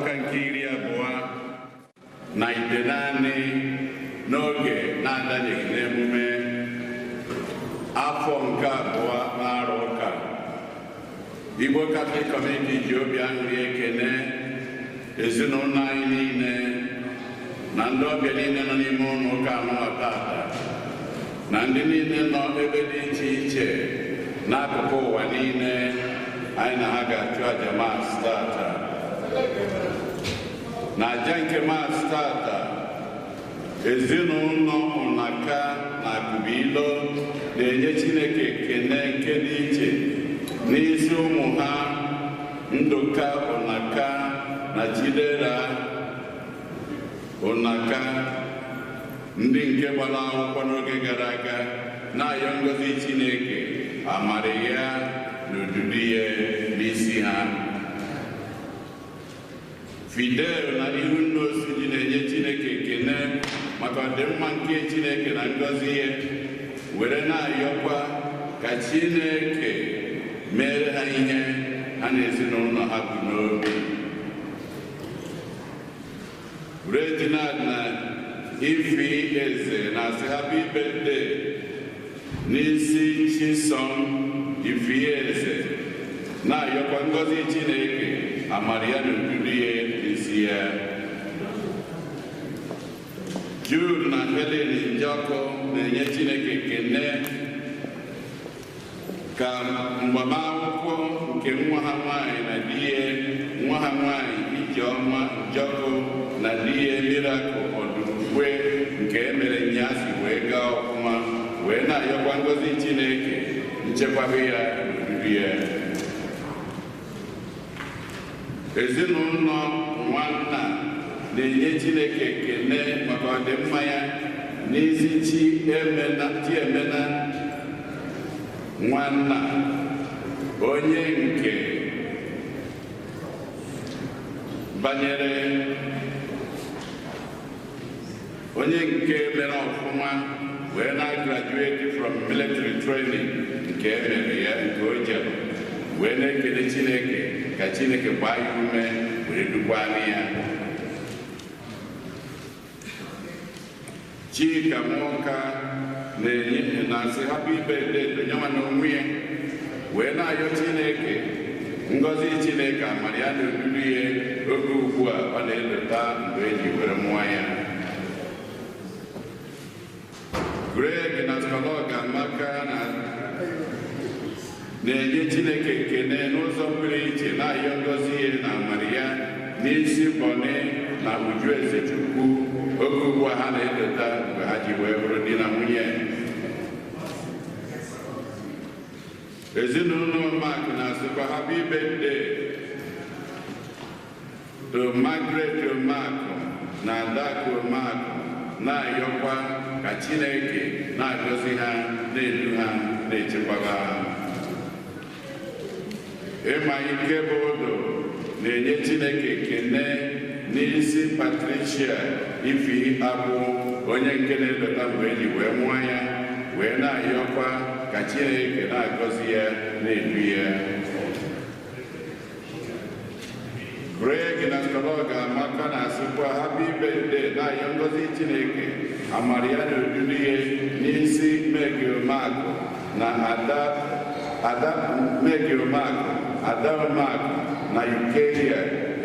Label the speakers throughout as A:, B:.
A: Ụka nke 29 n'oge na-adanyeghị n'emume afọ nke abụọ n'arọ ụka. Igbo Catholic Community ji obi aṅụrị ekene ezinụlọ anyị niile na ndị ọbịa niile nọ n'ime ụlọ ụka anụwa tata na ndị niile nọ ebe dị iche iche n'akụkụ ụwa niile anyị na ha ga-achụ aja Mass tata. Na aja nke Mass tata, ezinụlọ Ụnaka na Akụbilo na-enye Chineke ekene nke dị iche n'isi ụmụ ha Ndụka Ụnaka na Chidera Ụnaka, ndị nke gbara akwụkwọ n'oge gara aga, na-ayọ ngọzi Chineke, amara ya na odudu ya n'isi ha. Fidel na Ihunna Osuji na-enye Chineke ekene maka ọdịmma nke Chineke na ngọzi ya, were na-ayọkwa ka Chineke mere ha ihe ha na ezinụlọ ha bụ n'obi. Reginald na Ifi Eze na-asị happy birthday n'isi Chisom Ifi Eze, na-ayọkwa ngọzi Chineke, amara ya na odudu ya n'isi ya. Jude na Helen Njọkụ na-enye Chineke ekene ka mgbamakwụkwọ nke nwa ha nwaanyị na di ya, nwa ha nwaanyị Ijeọma Njọkụ na di ya Miracle Ọdụmgbe nke emere nyaasi wee gaa ọfụma, wee na-ayọkwa ngọzi Chineke, nchekwaba ya na odudu ya. Ezinụlọ Nwanna na-enye Chineke ekene maka ọdịmma ya n'isi Chiemena Nwanna, onye nke banyere onye nke mere ọfụma wee na-graduate from military training nke emere ya nke o jere, wee na-ekele Chineke ka Chineke gbaa ya ume wee dukwanụ ya. Chika Nwoka na-enye na-asị happy birthday to nyanwa na onwe ya, wee na-ayọ Chineke ngọzi Chineke, amara ya na odudu ya oge ugbu a ọ na-elota mgbe eji were mụọ ya. Greg na Skologa Amaka na-enye Chineke ekene n'ụzọ pụrụ iche, na-ayọ ngọzi ya na amara ya n'isi Bọni na Uju Ezechukwu oge ugbu a ha na-elota mgbe ha ji wee bụrụ di na nwunye. Ezinụlọ Mark na-asịkwa happy birthday to Margaret Omakụ na Adakụ Omakụ, na-ayọkwa ka Chineke na-agọzi ha, na-edu ha, na-echekwaba ha. Ịma ike bụ ụdọ na-enye Chineke ekene n'isi Patricia Ifi Agbụ, onye nke na-elota mgbe eji wee mụọ ya, wee na-ayọkwa ka Chineke na-agọzi ya, na-edu ya. Greg na Skologa Amaka na-asịkwa happy birthday, na-ayọ ngọzi Chineke, amara ya na odudu ya n'isi Megi Omakụ na Ada Megi Omakụ, Ada Omakụ na Ukeria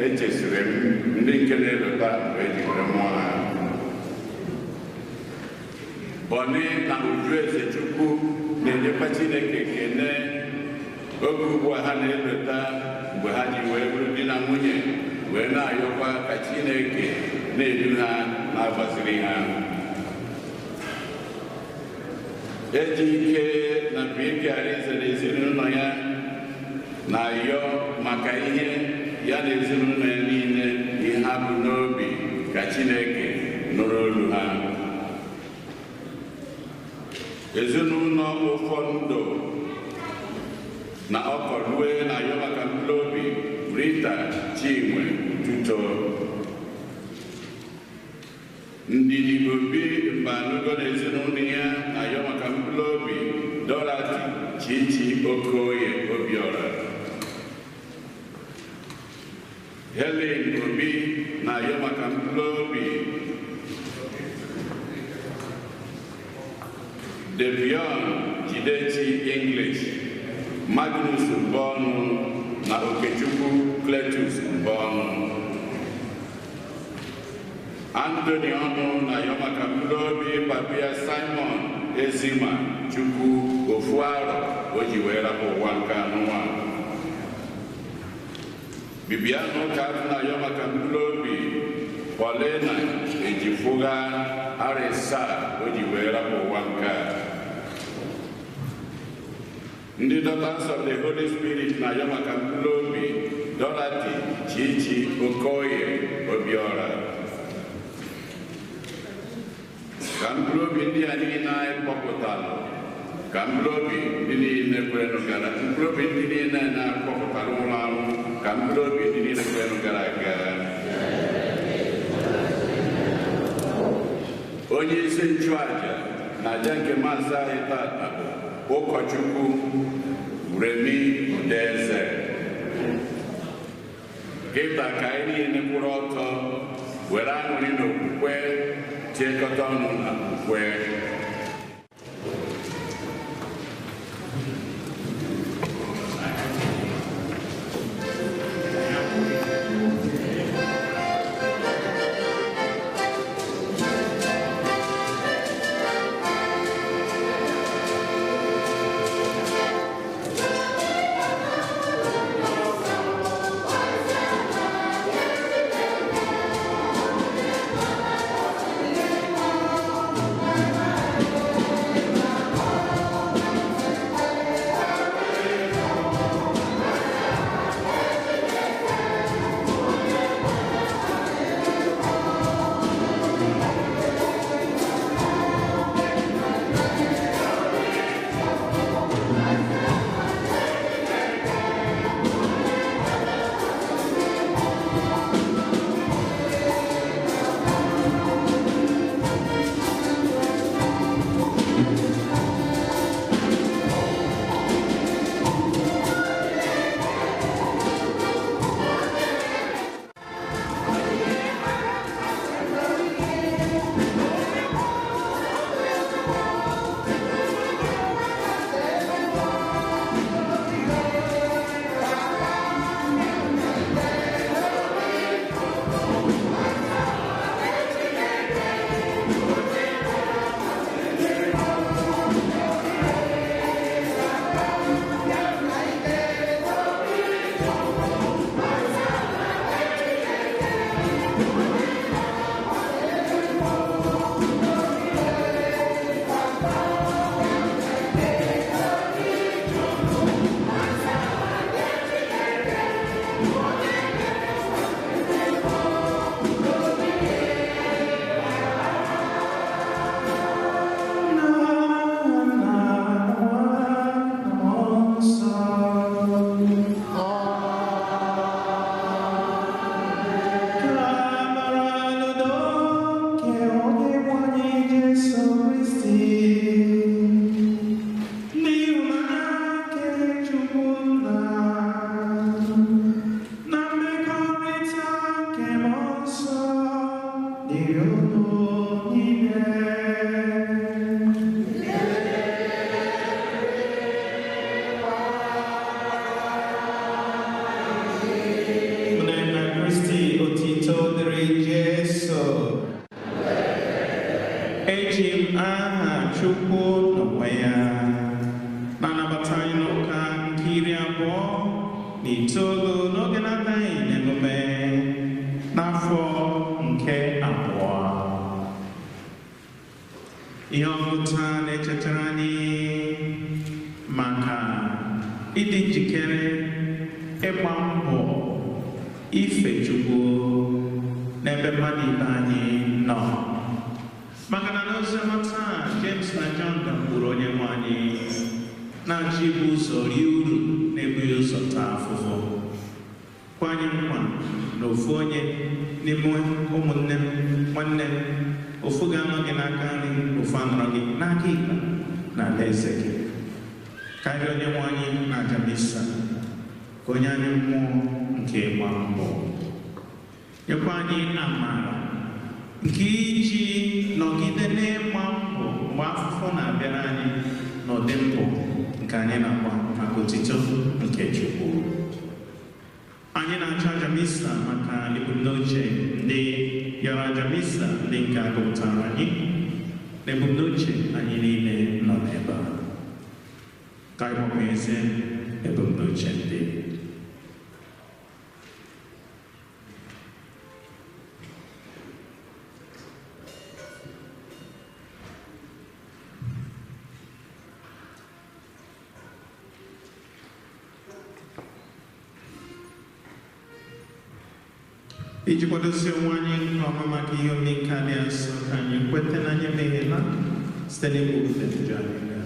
A: echesiri m, ndị nke na-elota mgbe eji were mụọ ha. Bọni na Uju Ezechukwu na-enyekwa Chineke ekene oge ugbu a ha na-elota mgbe ha ji wee bụrụ di na nwunye, wee na-ayọkwa ka Chineke na-edu ha na-agbaziri ha. Ejike na Bike Arinze na ezinụlọ ya na-ayọ maka ihe ya na ezinụlọ ya niile ihe ha bụ n'obi ka Chineke nụrụ olu ha. Ezinụlọ ụfọdụ na Ọkọlue na-ayọ maka mkpụrụ obi Rita Chinwe Tuto. Ndidi Obi Mbanugo na ezinụlọ ya na-ayọ maka mkpụrụ obi Dorothy Chichi Okoye Obiora. Helen Obi na-ayọ maka mkpụrụ obi Devion Jidechi English, Magnus Mbọnụ na Okechukwu Cletus Mbọnụ. Anthony Ọnụ na-ayọ maka mkpụrụ obi Papia Simon Ezima Chukwu, ofu arọ o ji wee rapụ ụwa nke anụnwa. Bibiano Ụkatụ na-ayọ maka mkpụrụ obi Paulina Ejifugha, arọ 7 o ji wee rapụ ụwa nke a. Ndị Daughters of the Holy Spirit na-ayọ maka mkpụrụ obi Dorothy Chichi Okoye Obiora. Ka mkpụrụ obi ndị a niile anyị kpọpụtalụ, ka mkpụrụ obi ndị niile kwerenụ gara, mkpụrụ obi ndị niile na-akpọpụtara nwụrụ anwụ, ka mkpụrụ obi ndị niile kwerenụ gara aga. Onye isi nchụaja na aja nke maasị anyị tata bụ ụkọchukwu Remi Udeze. Kịta ka anyị niile kwụrụ ọtọ were aṅụrị na okwukwe tiekọta ọnụ na okwukwe.
B: Eji m aha Chukwu n'onwe ya na-anabata anyị n'ụka nke 29 n'oge na-adaghị n'emume n'afọ nke abụọ. Ihe ọgụta na-echetara anyị maka ịdị njikere ịgba mbọ ife Chukwu n'ebe mmadụ ibe anyị nọ. Maka na n'oziọma taa, James na John gakwuru onye nwe anyị na-achọ ibu ụzọ rie uru na-ebughị ụzọ taa afụfụ. Kwa anyị nkwa na ofu onye n'ime ụmụnne m nwanne m, ofu ga-anọ gị n'aka nri, ofu anọrọ gị n'aka ịkpa na alaeze gị. Karịa onye nwe anyị na aja misa, ka onye anyị mmụọ nke ịgba mbọ. Nyekwa anyị amara nke iji nọgide n'ịgba mbọ mgbe afụfụ na-abịara anyị n'ụdị mbọ nke anyị na-agba maka otito nke Chukwu. Anyị na-achọ aja misa maka ebumnuche ndị yọrọ aja misa ndị nke agụpụtara anyị na ebumnuche anyị niile nọ n'ebe a. Ka anyị gbakọezie ebumnuche ndị. Iji kwadozie onwe anyị nke ọma maka ihe omimi nke a dị nsọ, ka anyị kweta na anyị emehiela site n'ikwupụta njọ anyị niile.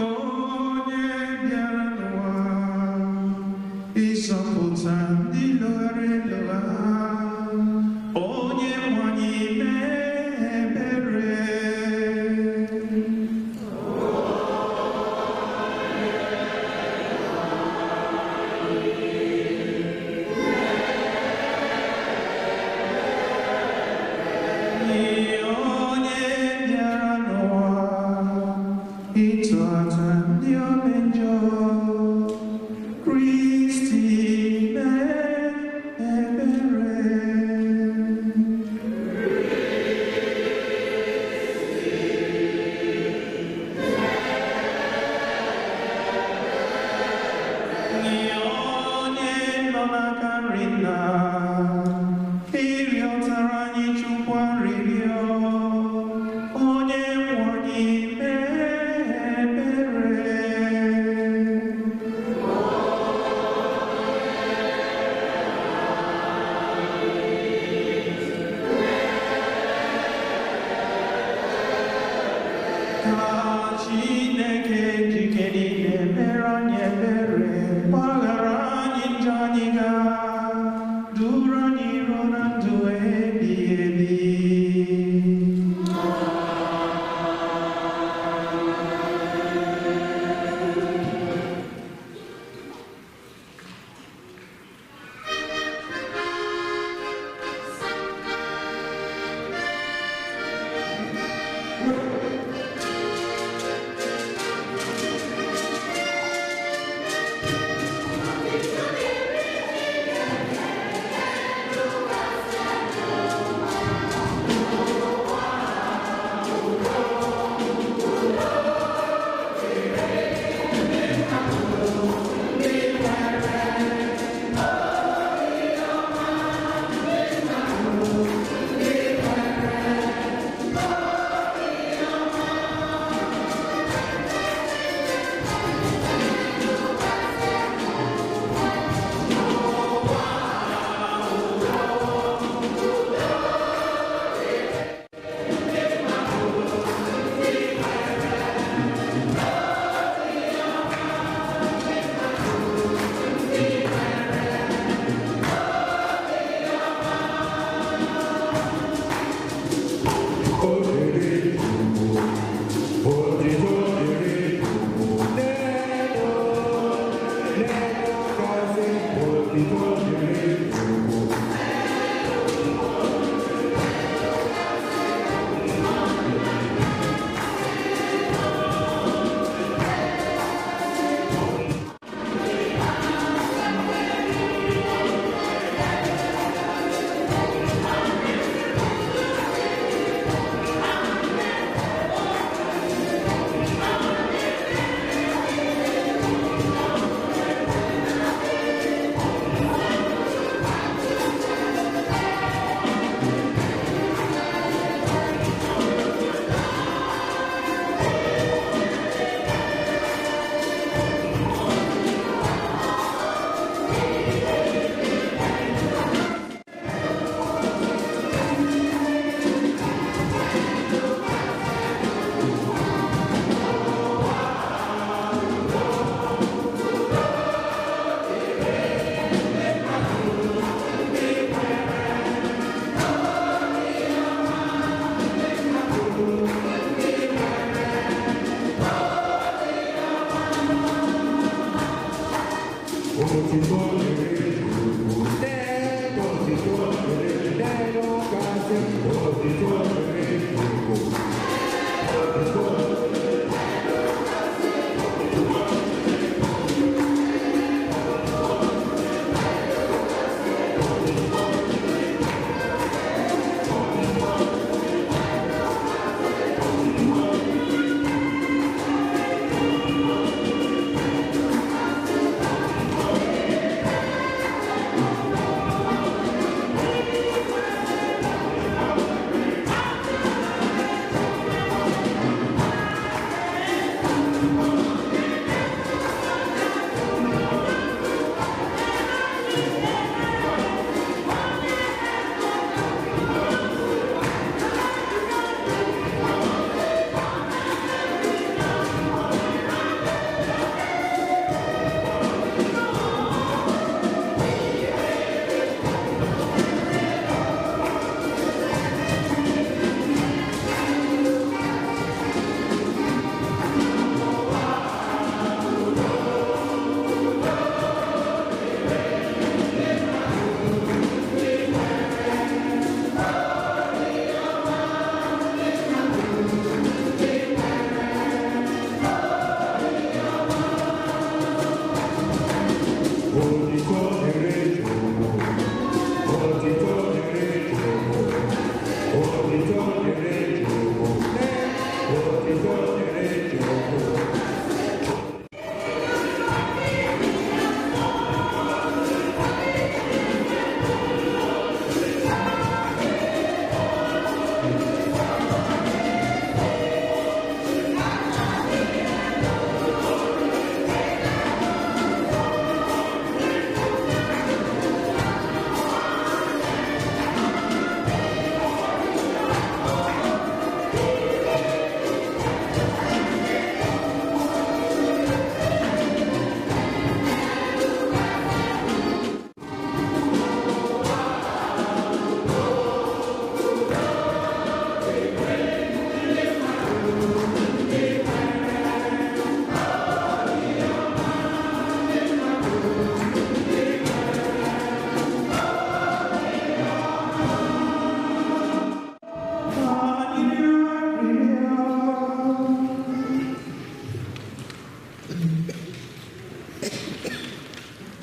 B: Onye bịara n'ụwa ịzọpụta ndị lọghara elọgha, onye nwe anyị mee ebere. Onye bịara n'ụwa ịtọghata ndị ome njọ, Kristi mee ebere. Onye nọ n'aka nri nna, ịrịọtara anyị Chukwu arịrịọ, onye nwe anyị mee ebere. Ka Chineke jike niile mere anyị ebere, gbaghara anyị njọ anyị ga, duba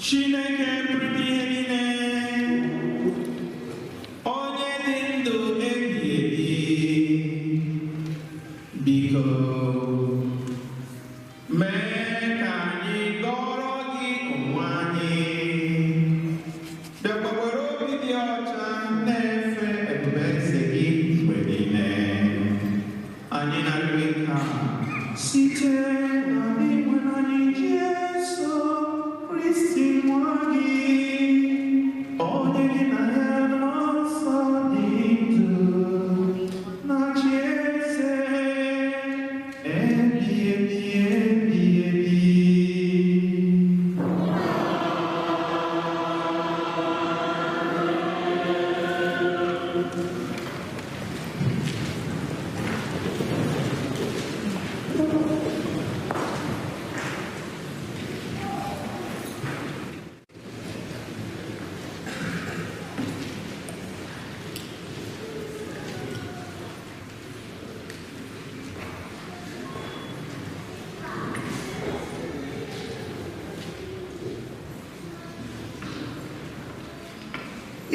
B: Chineke pụrụ ihe niile, onye dị ndụ ebighị ebi, biko mee ka anyị gọrọ gị onwe anyị, bịakwakwara obi dị ọcha na-efe ebube eze gị mgbe niile. Anyị na-arịọ ka site na Onyenwe anyị Jesu Kristi nwa gị, onye gị na ya nọ nsọ dị ndụ na-achị eze ebi ebi ebi ebi.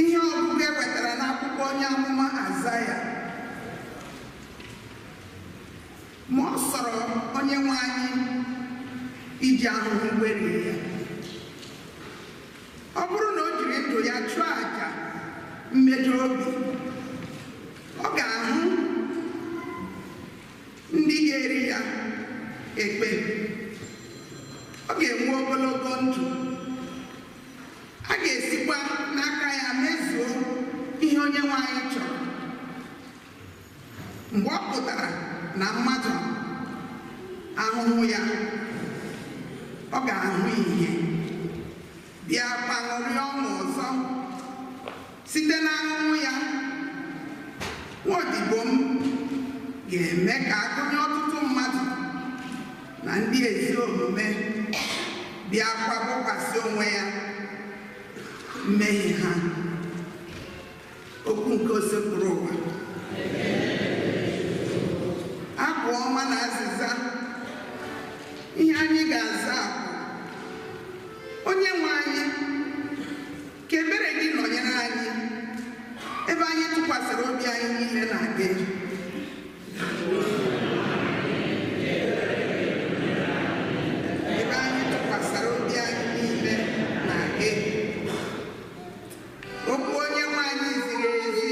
C: Ihe ọgụgụ e wetara n'akwụkwọ onye amụma Aịzaya. Ma ọ sọrọ onye nwe anyị iji ahụhụ gwerie ya. Ọ bụrụ na o jiri ndụ ya chụọ àjà mmejọ obi, ọ ga-ahụ ndị ga-eri ya ekpe. Ọ ga-enwe ogologo ndụ. A ga-esikwa n'aka ya mezuo ihe onye nwe anyị chọrọ. Mgbe ọ pụtara na mmadụ ahụhụ ya, ọ ga-ahụ ihe, bịa kpaṅụrịa ọṅụ ọzọ. Site n'ahụhụ ya, nwaodibo m ga-eme ka agụnye ọtụtụ mmadụ na ndị ezi omume Bịakwa bokwasị onwe ya mmehie ha. Okwu nke Osebụrụ ụwa. Abụ ọma na azịza. Ihe anyị ga-aza bụ: Onye nwe anyị, ka ebere gị nọnyere anyị, ebe anyị tụkwasịrị obi anyị niile na gị. Ebe anyị tụkwasịrị obi anyị niile na gị. Okwu onye nwe anyị ziri ezi.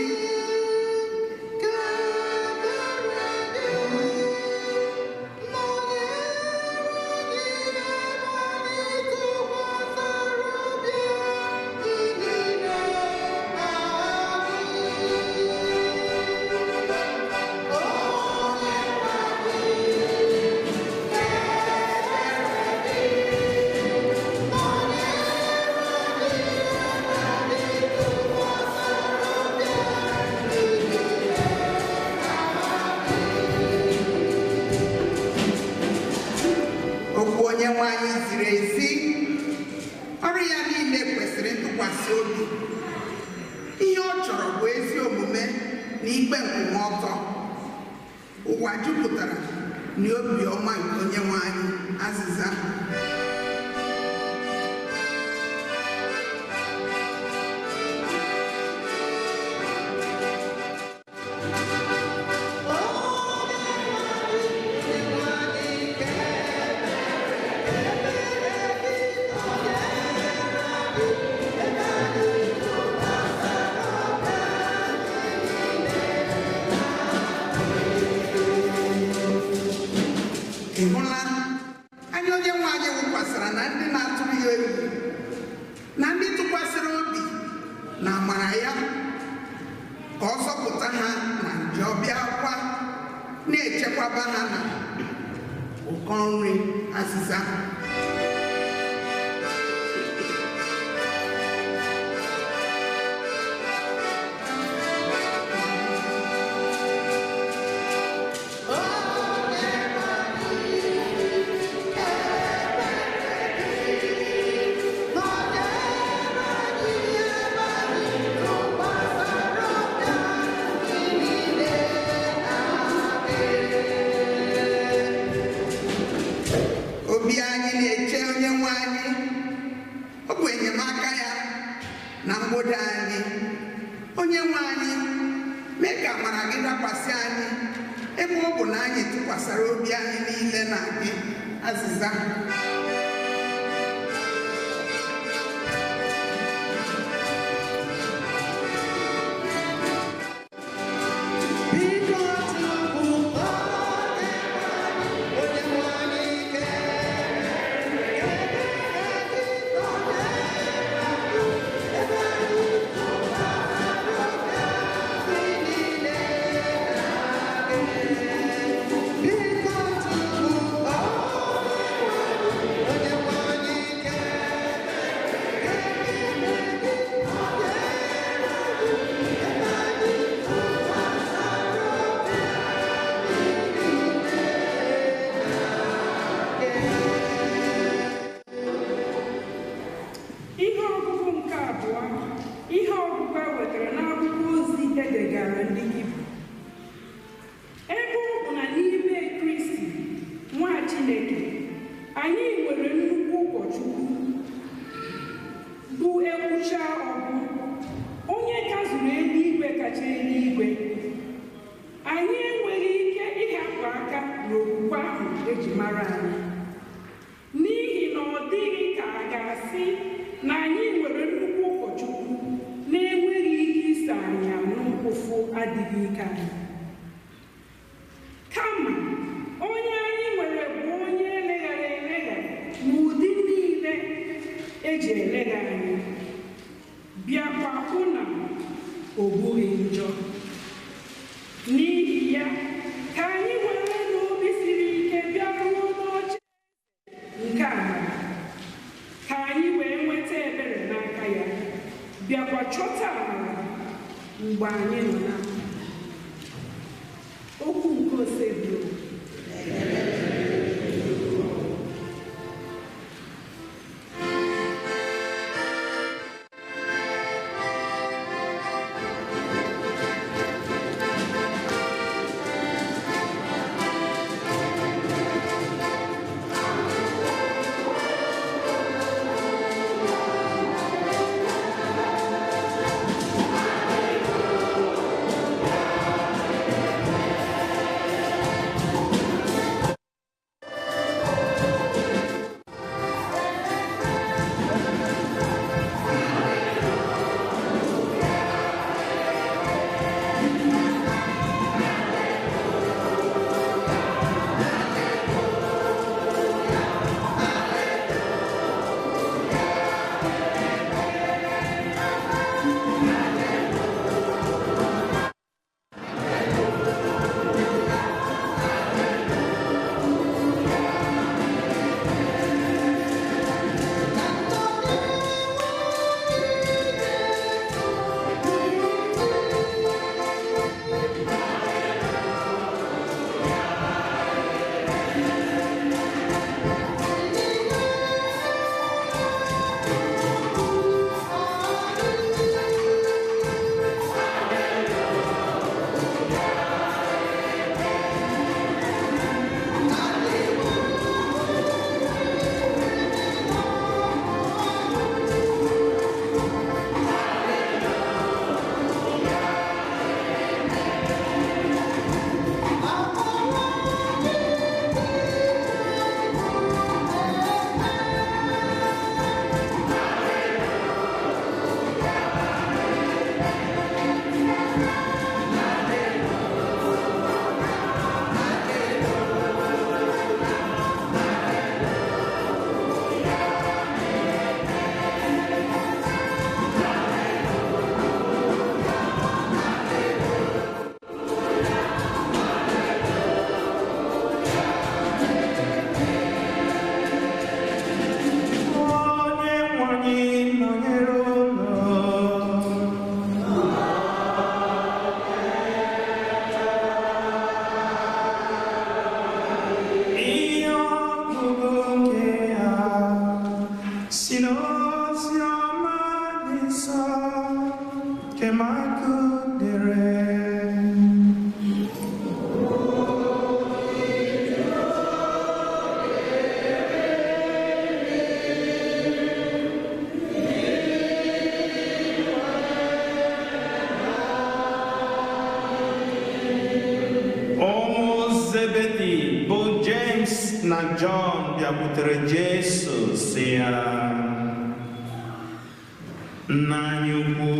C: Okwu onye nwe anyị ziri ezi. Ọrụ ya niile kwesịrị ntụkwasị obi. Ihe ọ chọrọ bụ ezi omume na ikpe nkwụmọtọ. Ụwa jupụtara na obiọma nke onye nwe anyị. Azịza. Ị hụla anya onye nwe anyị wụkwasịra na ndị na-atụrụ ya egwu, na ndị tụkwasịrị obi na amara ya, ka ọ zọpụta ha na njọ, bịakwa na-echekwaba ha na ụkọ nri. Azịza. Obi anyị na-eche onye nwe anyị. Ọ bụ enyemaka ya na mgbodo anyị. Onye nwe anyị, mee ka amara gị dakwasị anyị, ebe ọ bụ na anyị tụkwasịrị obi anyị niile na gị. Azịza.
D: Ihe ọgụgụ nke abụọ, ihe ọgụgụ e wetara n'akwụkwọ ozi edegara ndị Hibru. Ebe ọ bụ na n'ime Kristi nwa Chineke, anyị nwere nnukwu ụkọchukwu bụ ekwucha ọgụ, onye kazuru eluigwe kacha eluigwe. Anyị enweghị ike ịhapụ aka n'okwukwe ahụ eji mara anyị, n'ihi na ọ dịghị ka a ga-asị na anyị nwere nnukwu ụkọchukwu na-enweghị ike iso anyị anụ ụfụ adịghị ike anyị, kama onye anyị nwere bụ onye eleghara elegha n'ụdị niile eji elegha anyị, bịakwa hụ na o gbughị njọ. N'ihi ya, ka anyị were n'obi siri ike bịaruo n'oche nke amara, ka anyị wee nweta ebere n'aka ya, bịakwa chọta amara mgbe anyị nọ na mkpa. Okwu nke Osebụrụ.
B: Si n'ozi ọma dị nsọ nke Marko dere. Ụmụ Zebedi bụ James na John bịakwutere Jesu sị ya, Nna anyị ukwu,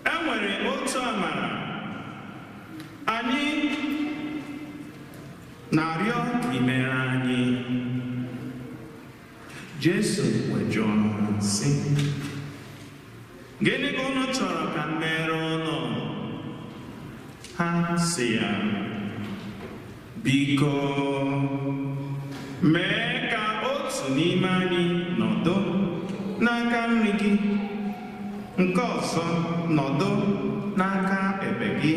B: e nwere otu amara anyị na-arịọ ka i mere anyị. Jesu wee jụọ ha sị, Gịnị ka unu chọrọ ka m mere unu? Ha sị ya, Biko, mee ka otu n'ime anyị nọdụ n'aka nri gị, nke ọzọ nọdụ n'aka ekpe gị,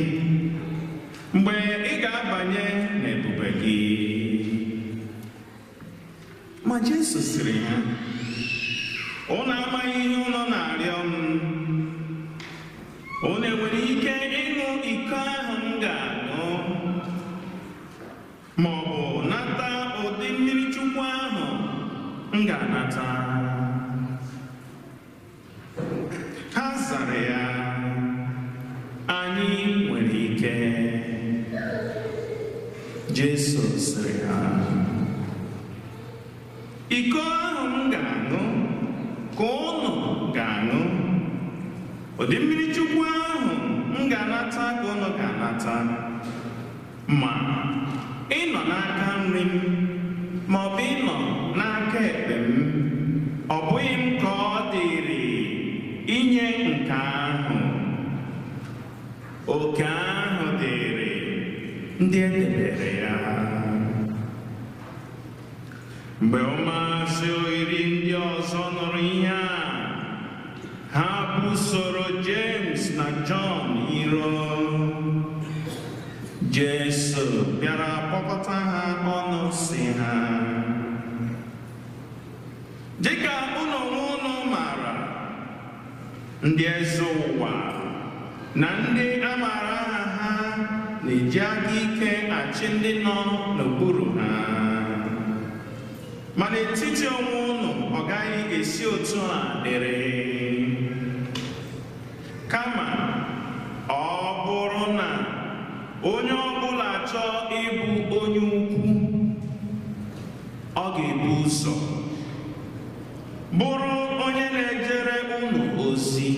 B: mgbe ị ga-abanye n'ebube gị. Ma Jesu sịrị ha, Unu amaghị ihe unu na-arịọ m. Unu enwere ike ịṅụ iko ahụ m ga-aṅụ, ma ọ bụ nata ụdị mmiri Chukwu ahụ m ga-anata? Ha zara ya, Anyị nwere ike. Jesu sịrị ha, Iko ahụ m ga-aṅụ ka unu ga-aṅụ, ụdị mmiri Chukwu ahụ m ga-anata ka unu ga-anata, ma ịnọ n'aka nri m ma ọ bụ ịnọ n'aka ekpe m, ọ bụghị m ka ọ dịrị inye nke ahụ. Oke ahụ dịrị ndị e debere ya. Mgbe ụmụazụ iri ndị ọzọ nụrụ ihe a, ha busoro James na John iro. Jesu bịara kpọkọta ha ọnụ sị ha, Dịka unu onwe unu maara, ndị eze ụwa na ndị a maara aha ha na-eji aka ike achị ndị nọ n'okpuru ha. Ma n'etiti onwe unu ọ gaghị esi otu a dịrị. Kama ọ bụrụ na onye ọbụla chọọ ịbụ onye ukwu, ọ ga-ebu ụzọ bụrụ onye na-ejere unu ozi.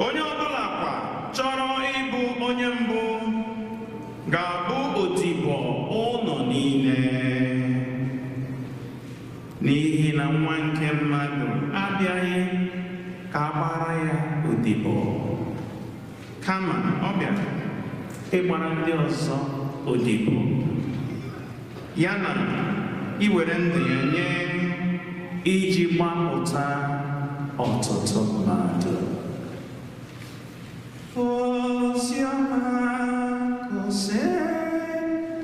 B: Onye ọbụla kwa chọrọ ịbụ onye mbụ ga-abụ odibo unu niile. N'ihi na nwa nke mmadụ abịaghị ka a gbara ya odibo, kama ọ bịara ịgbara ndị ọzọ odibo, ya na iwere ndụ ya nye iji gbapụta ọtụtụ mmadụ. Ozi ọma Oseluwa.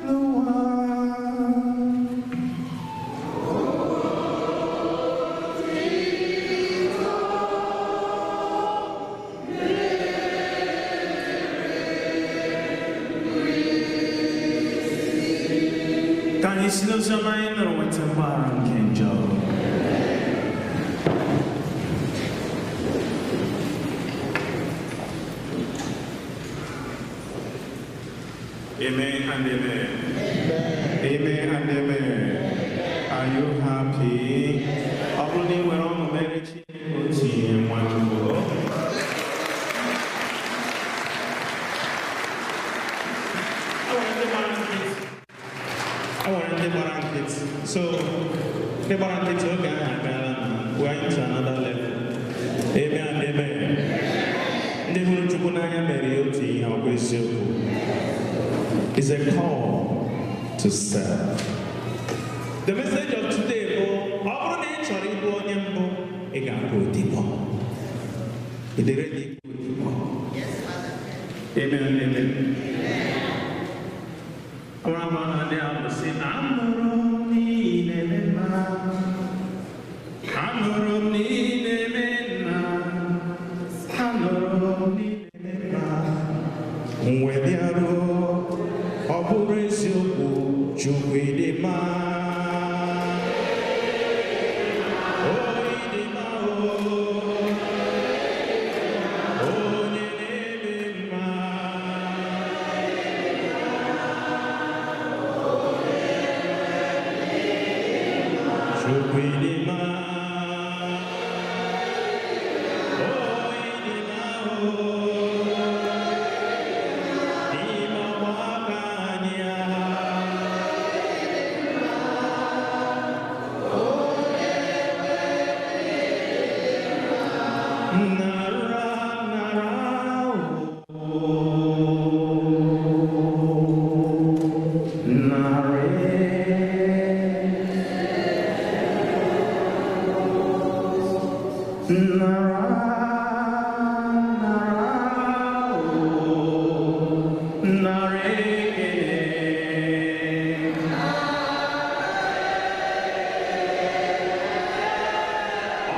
B: Ka anyị si n'ozi ọma anyị nụrụ nweta mgbaghara nke njọ. Amen and amen. Amen and amen. Are you happy? Ọ bụrụ na ị nwere ọṅụ, mere Chineke otu ihe Nwachukwu. E nwere ndị gbara nkịtị. So, ndị gbara nkịtị oge ahụ agaala na we are into another level. Amen and amen. Ndị hụrụ Chukwu n'anya mere ya otu ihe, ọ bụ eziokwu. It's a call to serve. The message of today bụ ọ bụrụ na ị chọrọ ịbụ onye mbụ, ị ga-abụ odibo. Ị dere na ịbụ odibo. Amen and amen. Amara ama na ndị ahụ sị, amụrụ Anụrụ m na ị na-eme nna, anụrụ m na ị na-eme nna, m wee bịaruo, ọ bụrụ eziokwu, Chukwu ịdị mma. O ịdị mma o, onye na-eme mma. Chukwu ịdị mma. O ịdị mma o, n'ime ọgbakọ anyị a. Nara, nara, o, nara. Nara, nara, o, nara ekele.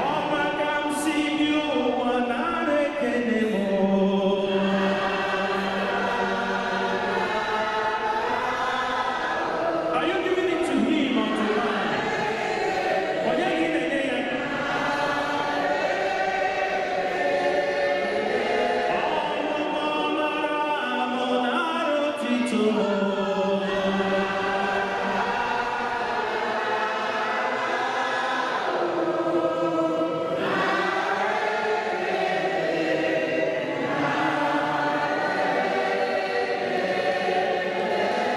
B: Ọ maka m si bi ụwa nara ekele m o. Are you giving it to him or to man? Onye gị na-enye ya? Ọmụmụ mara amụ nara otito.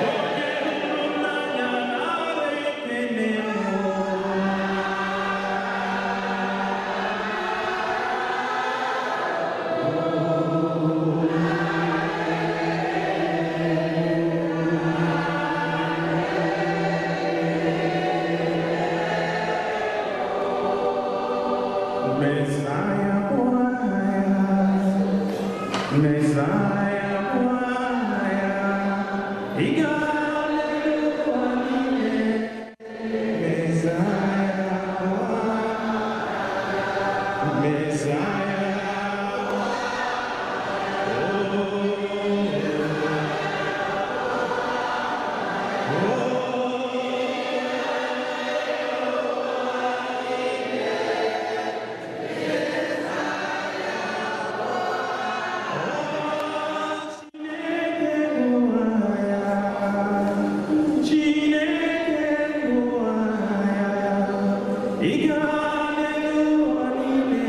B: Onye hụrụ m n'anya nara ekele m. Messiah, Messiah, Messiah, oh, oh. Chineke bụ aha ya, ị gaa n'elu ụwa niile,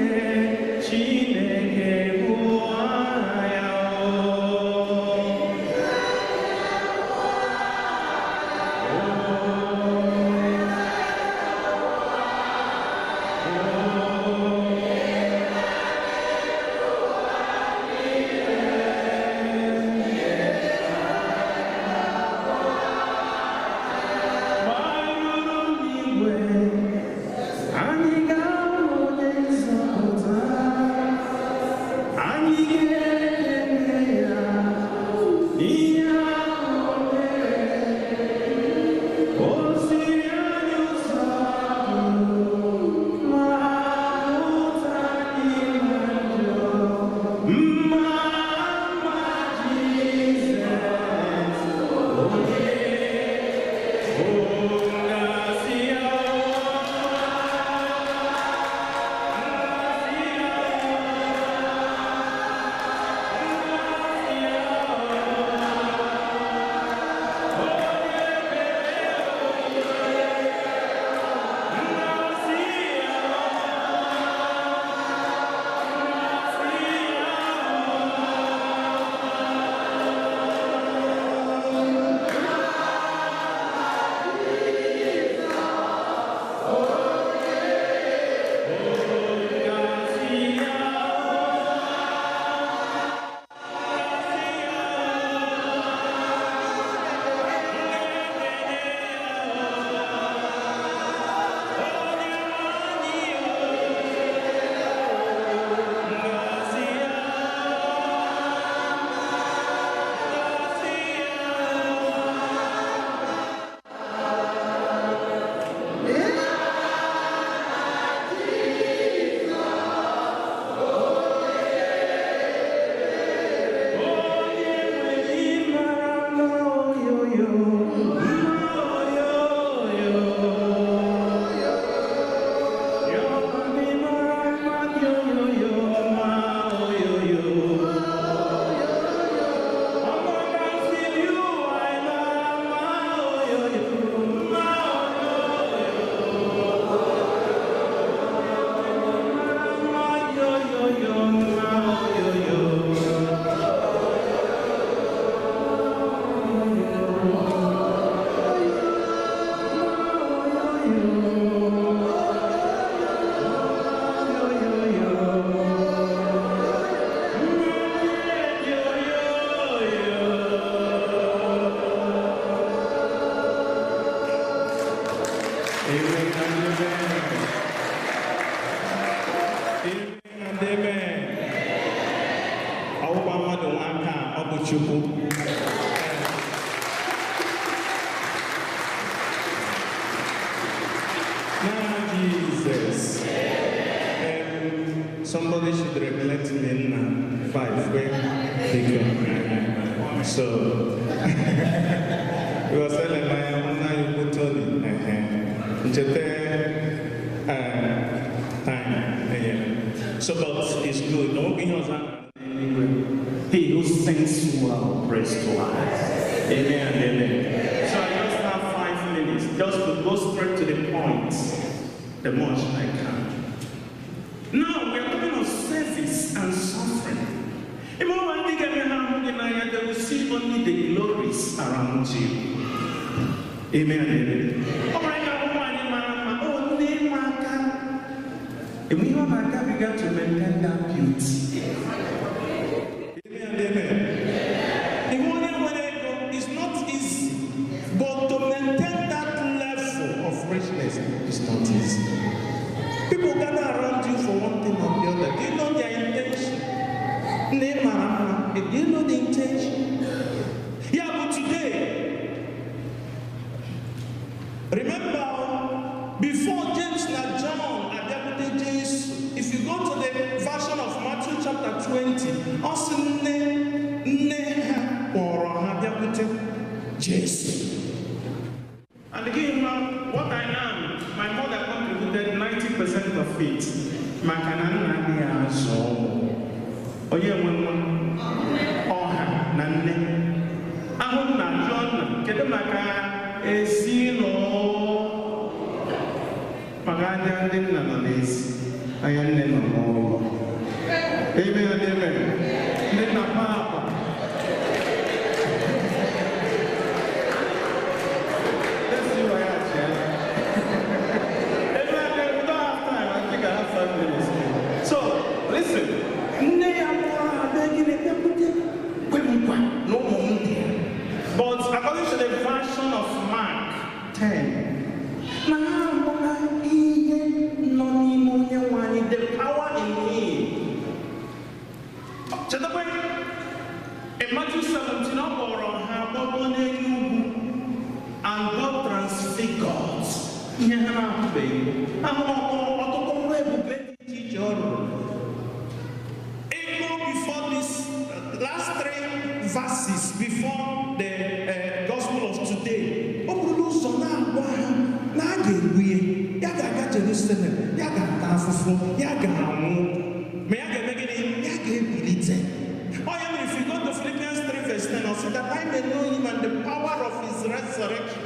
B: Chineke bụ aha ya o. Gbarụrụ n'igwe, anyị Amen and amen. Amen and amen. Ọwụwa mmadụ nwa aka ọ bụ Chukwu. Now Jesus. Somebody should regulate me now. 5. Where they go. So we were selling my own Tony. Time. So, but it's good. No, he who sings well prays twice. Amen. Amen. So I just have 5 minutes just to go straight to the point, the much I can. Now we are talking of service and suffering. They will see only the glories around you. Amen. Amen. We got to maintain that beauty. Amen. Amen. It's not easy, but to maintain that level of richness is not easy. People gather around you for one thing or the other. Do you know their intention? Do you know the intention? Yeah, but today, remember, before James and John adopted Jesus, if you go to the version of Matthew chapter 20, also Jesus. And again, what I am, my mother contributed 90% of it. Amen, amen. Let's see where I am. Amen. We don't have time. I think I have 5 minutes. So, listen. But according to the version of Mark 10, the power in him. In Matthew 17, and God transfigured. Before this last 3 verses before the gospel of today, if you go to Philippians 3 verse 10, I'll say that I may know him and the power of his resurrection.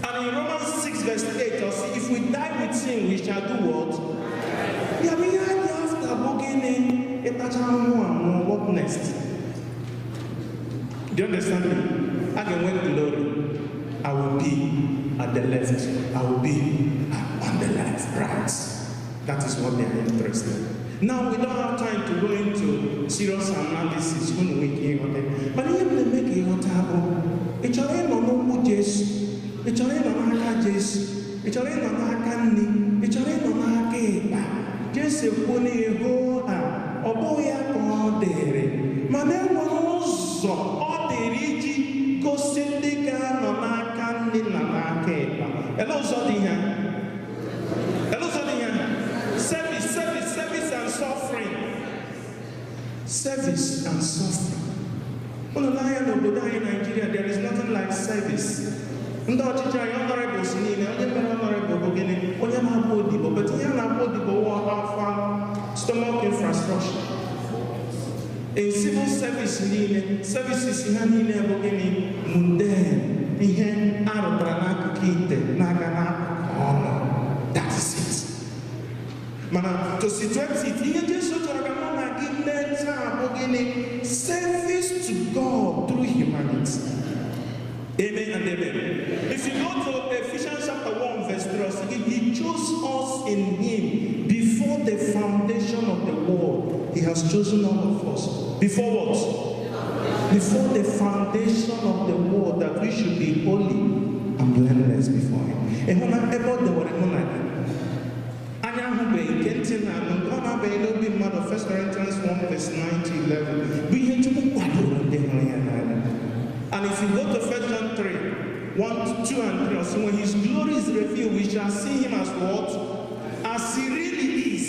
B: And in Romans 6 verse 8, I'll say, if we die with him, we shall do what? What next? Do you understand me? I can win glory. I will be at the left. I will be on the left. Right. That is what they are interested in. Now, we don't have time to go into serious analysis. But even make it Service, service, service and suffering. Service and suffering. In Nigeria, there is nothing like service. Ndị ọchịchị anyị honorables niile, onye mere honorable bụ gịnị? Onye na-abụ odibo, but ihe na-abụ odibo wụ afọ stomach infrastructure. In civil service niile, services ha niile bụ gịnị? Mundane, ihe arụtara n'akụkụ ite na-aga n'akụkụ ọnụ. That is it. Mana to situate it, ihe Jesu chọrọ ka mụ na gị mee taa bụ gịnị? Service to God through humanity. Amen and amen. If you go to Ephesians chapter 1 verse 3, he chose us in him before the foundation of the world. He has chosen all of us. Before what? Before the foundation of the world, that we should be holy and blameless before him. Ị hụ na ebe ọ dewere mụ na gị, anya ahụbeghị, nke ntị na-anụ, nke ọ na-abaghị n'obi mmadụ, 1 Corinthians 1 verse 9 to 11, bụ ihe Chukwu kwadoro ndị hụrụ ya n'anya. And if you go to 1 John 3, 1, 2 and 3, also, when his glory is revealed, we shall see him as what? As he really is.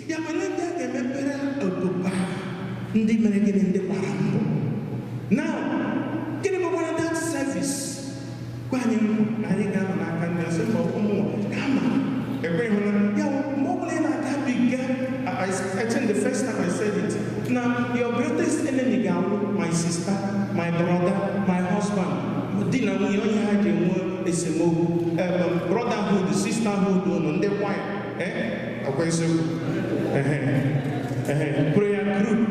B: Ya mere ndị a ga-emepere obodo ndị mere gịnị? Ndị gbara mbọ. Now, gịnị bụkwara that service? Gwa anyị na anyị ga-anọ n'aka ndị ọzọ ma ọ bụ ụmụ kama ekweghị hụ na ya mgbe ọ bụla ị na-agabiga. I think the first time I said it, now your greatest enemy ga-awụ my sister, my brother, my husband. Di na nwunye onye ha ji enwe esemokwu, brotherhood, sisterhood, ụnụ ndị kwaya, ọkwa eziokwu, prayer group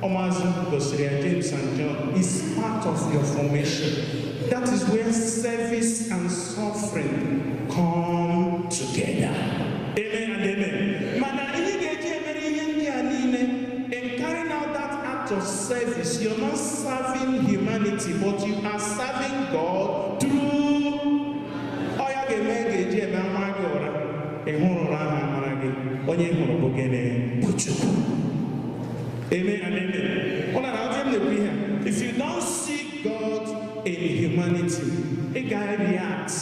B: Ọmazụ gosiri ya, James and John, is part of your formation. That is where service and suffering come together. Amen and amen. Mana ihe ga-eji emere ihe ndị a niile, in carrying out that act of service, you're not serving humanity, but you are serving God through. Ọ ya ga-eme ga-eji eme ama gị ụra. Ị hụrụ ụra ahụ amara gị. Onye ị hụrụ bụ gịnị? Bụ Chukwu. Amen and amen. Ọ na-ahụta m na-ekwu ihe a. If you don't see God in humanity, ị ga-react.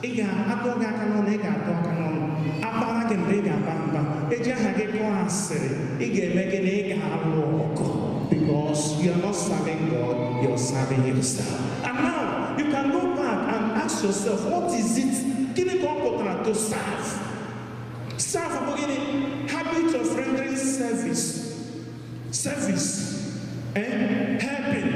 B: Ị ga-adọ gị aka n'ọnụ, ị ga-adọ aka n'ọnụ. Akpara gị mgbe ị ga-aba mba. Eji aha gị kụọ asịrị, ị ga-eme gịnị? Ị ga-alụ ọgụ. Because you are not serving God, you are serving yourself. And now, you can go back and ask yourself, what is it? Gịnị ka ọ pụtara to serve? Serve bụ gịnị? Habit of rendering service. Service. Helping.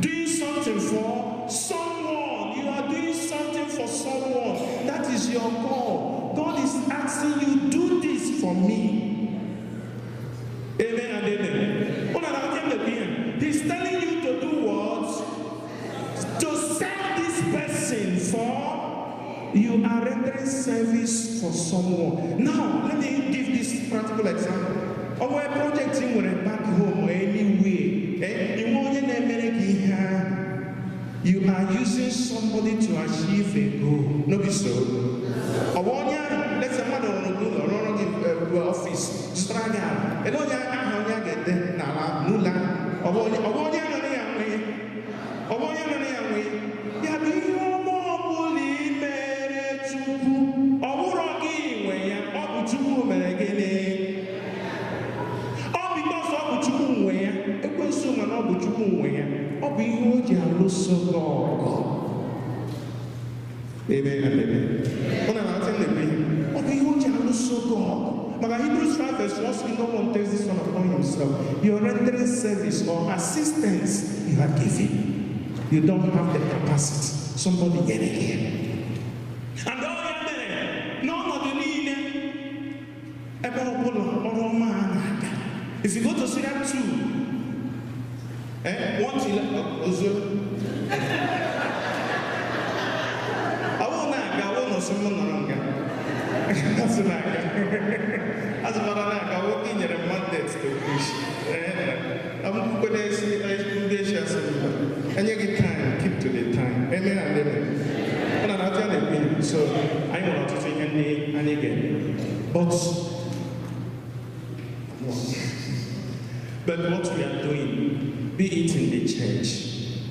B: Doing something for someone. You are doing something for someone. That is your call. God is asking you, do this for me. Amen and amen. He's telling you to do what? To serve this person for you are rendering service for someone. Now, let me give this practical example. Our project ị nwere back home or anywhere, inwe onye na-emere gị ihe ahụ. You are using somebody to achieve a goal. No be so? Ọ bụ onye ahụ, let's say mmadụ rụrụ gị ụlọ, rụọrọ gị ọfịs, zụtara gị ala. Ele onye aha onye a ga-ede n'ala n'ụlọ ahụ? Ọ bụ onye nọ na ya nwe ya? Ọ bụ onye nọ na ya nwe ya? Ya bụ ihe ọma ọbụla i mere Chukwu, ọ bụrụ gị nwe ya, ọ bụ Chukwu mere gịnị? Ọ because ọ bụ Chukwu nwe ya, ekwensu mana ọ bụ Chukwu nwe ya, ọ bụ ihe o ji alụso gị ọgụ. Amen and amen. Ọ na-aghọta m na-ekwu ihe. Ọ bụ ihe o ji alụso gị ọgụ. Maka Hebrews 5 verse 1 sị, no one takes this one upon himself. You are rendering service or assistance you are giving. You don't have the capacity. Somebody nyere gị ya. And ọ ya mere n'ọnọdụ niile ebe ọ bụla ọrụ ọma a na-aga. If you go to Sirach 2, 1 to 11, ozo. Ọ bụrụ na-aga, ọ bụrụ na ọsị m nọrọ nga. Asị na-aga. Azụmara na-aga, ọ gị nyere m mandate to preach. Akwụkwọ na-esi ndị esi asị mba. Enye gị time, keep to the time. Amen and amen. Ọ na-atụ ya na-ekwu ihe. So, anyị nwere ọtụtụ ihe ndị anyị ga-eme. But what we are doing, be it in the church,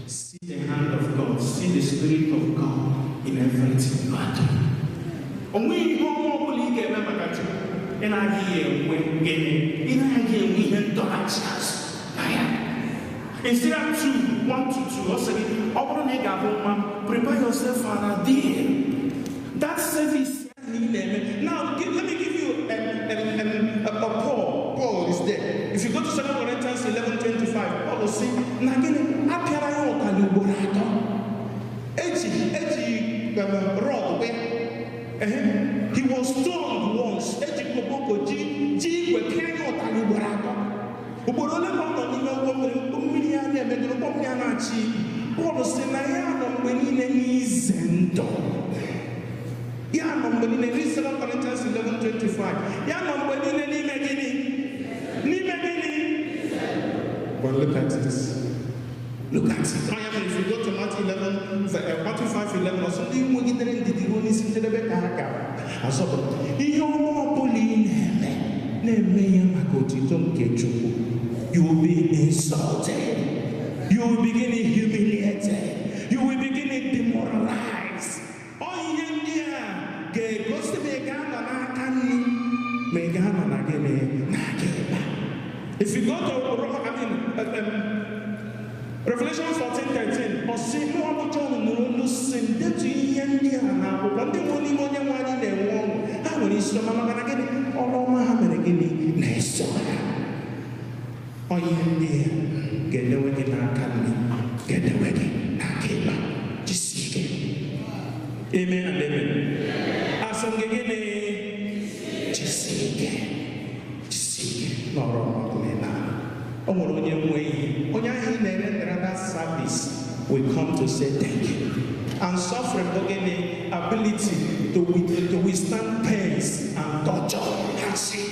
B: see the hand of God, see the Spirit of God in everything you are doing. Onwe ihe ọma ọbụla ị ga-eme maka Chukwu, ị na-adịghị enwe gịnị? Ị na-adịghị enwe ihe ndọghachi azụ na ya. In Sirach 2, 1 to 2, ọ sị gị, ọ bụrụ na ị ga-abụ nwa m, prepare yourself for an ordeal. That service ị na-eme. Now, let me give you a Paul. Paul is there. If you go to 2 Corinthians 11:25, Paul will say, na gịnị apịara ya ụtalị ugboro atọ. Eji rod wee. He was stoned once. Eji koboko ji igwe pịa ya ụtalị ugboro atọ. Ugboro ole ka ọ nọ n'ime ụgbọ mmiri, mmiri ya na-emegide ụgbọ mmiri a na-achị. Paul sị na ya nọ mgbe niile n'ize ndụ. Ya nọ mgbe niile, read 2 Corinthians 11:25. Ya nọ mgbe niile n'ime gịnị? N'ime gịnị? But look at this. Look at it. If you go to Matthew 11, Matthew 5:11, or something, nwegidere ndidi ruo n'isi ndị njedebe ka ha ga-azọpụta. Ihe ọma ọbụla ị na-eme, na-eme ya maka otito nke Chukwu. You will be insulted. You will begin humiliated. You will begin demoralized. Ọ ihe ndị a ga-egosi ma ị ga-anọ n'aka nri ma ị ga-anọ na gịnị, n'aka ịkpa. If you go to, I mean, Revelation 14:13, ọ sị, mụ bụ Jọn nụrụ olu sị m, detu ihe ndị a n'akwụkwọ. Ndị nwụrụ n'ime Onye nwe anyị na-enwe ọṅụ. Ha nwere isi ọma maka na gịnị? Ọrụ ọma ha mere gịnị? Na-eso ha. Ọ ihe ndị a ga-edewe gị n'aka nri, ga-edewe gị n'aka ịkpa. Jisie ike. Amen and amen. Asị m gị gịnị? Jisie ike. Jisie ike n'ọrụ ọma ọbụla ị na-arụ. O nwere onye nwe ihe. Onye ahụ ị na-erendera that service will come to say thank you. And suffering bụ gịnị? Ability to withstand pains and torture, hardship.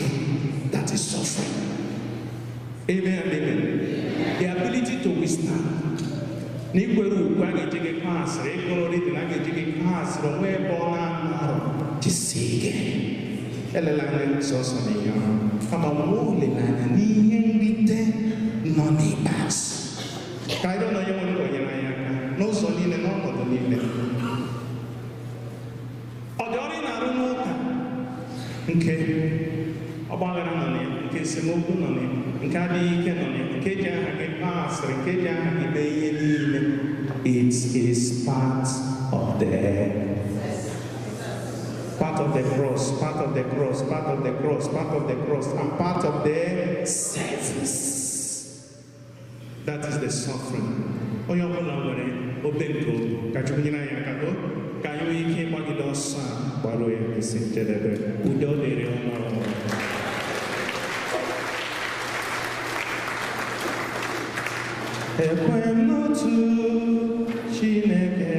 B: That is suffering. Amen and amen. The ability to withstand. Na ikwere ukwu a ga-eji gị kọọ asịrị, ịkụrụ redio a ga-eji gị kọọ asịrị, onwe ebe ọ na-anụ arụ. Jisie ike. Elela anya sọsọ na ihe ọrụ, kama nwee olileanya n'ihe nrite nọ n'ikpeazụ. Ka anyị rịọ na Onye nwe ndụ nyere anyị aka n'ụzọ niile, n'ọnọdụ niile. Ọ dị ọrụ ị na-arụ n'ụka nke ọgbaghara nọ na ya, nke esemokwu nọ na ya, nke adịghị ike nọ na ya, nke eji aha gị kpaa asịrị, nke eji aha gị mee ihe niile. It is part of the cross, part of the cross, part of the cross, part of the cross, and part of the service. That is the suffering. Onye ọbụla nwere obe nke obi, ka Chukwu nyere anyị aka go, ka anyị nwee ike ịgbagide ọsọ a gbaruo ya n'isi njedebe. Udo dịrị unu. Ekwe m n'otu Chineke.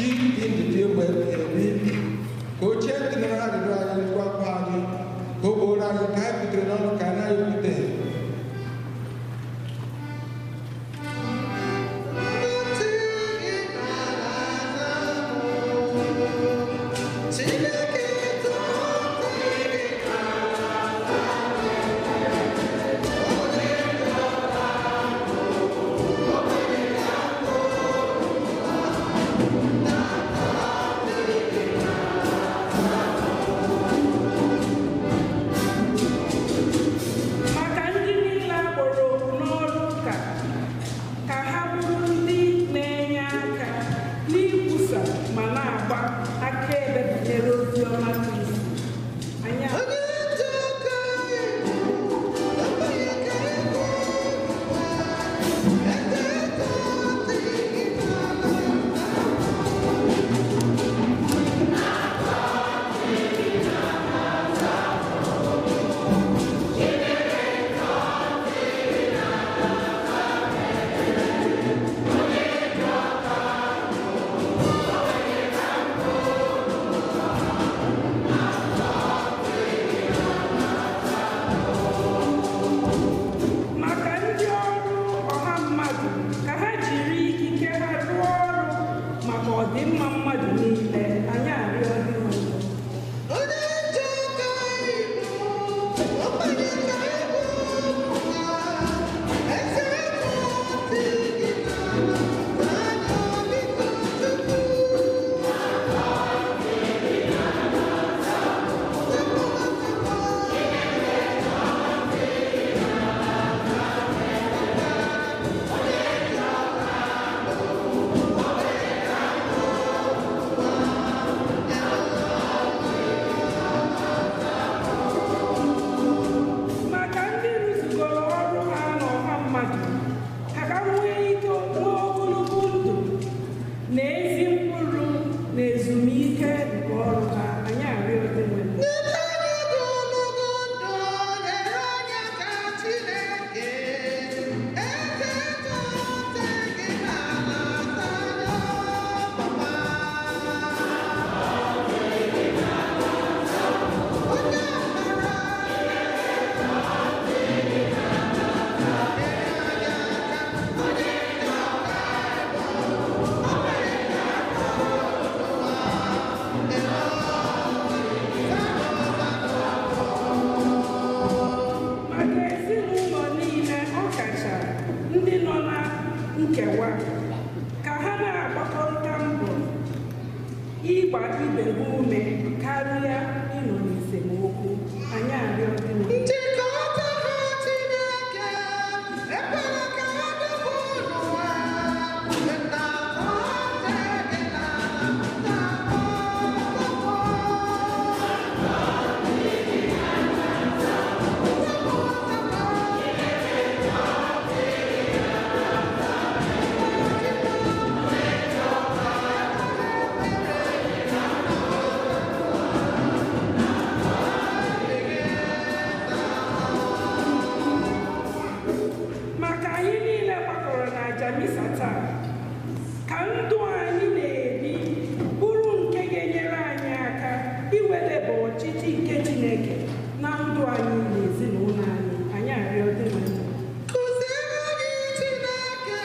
E: Chi dị ndụ dị mgbe ebighị ebi, ka o chee ntị nụrụ arịrịọ anyị, ngwa akwa anyị, ka o gboro anyị ka anyị kwutere n'ọnụ ka anyị na-ekwuteghị.
D: Maka ndị niile a kpọrọ oku n'ọrụ ụka, ka ha bụrụ ndị na-enye aka n'ikwusa ma na-agba akaebe banyere ozi ọma Kristi. Anyị maka ndị ọrụ ọha mmadụ, ka ha jiri ikike ha rụọ ọrụ maka ọdịmma mmadụ niile. Anyị arịọ gị ọzọ. Maka ndị rụzugoro ọrụ ha n'ọha mmadụ, ka ha nwee ike nwee ogologo ndụ na ezi mkpụrụ na ezumike nke ọrụ ha. Anyị arịọ Dinwenụ. Maka ezinụlọ niile, ọkacha ndị nọ na nkewa, ka ha na-agbakọrịta mbọ ịgba ibe ha ume karịa ịnọ n'esemokwu. Anyị arịọ Dinwenụ.
C: Nchịkọta ha Chineke, ekwela ka ha dọpụ n'ụwa, nna gị na
D: Maka anyị niile gbakọrọ na aja misa taa, ka ndụ anyị na-ebi bụrụ nke ga-enyere anyị aka iwedeba ọchịchị nke Chineke na ndụ anyị na ezinụlọ anyị. Anyị arịọ Dinwenụ.
C: Kụziere anyị Chineke,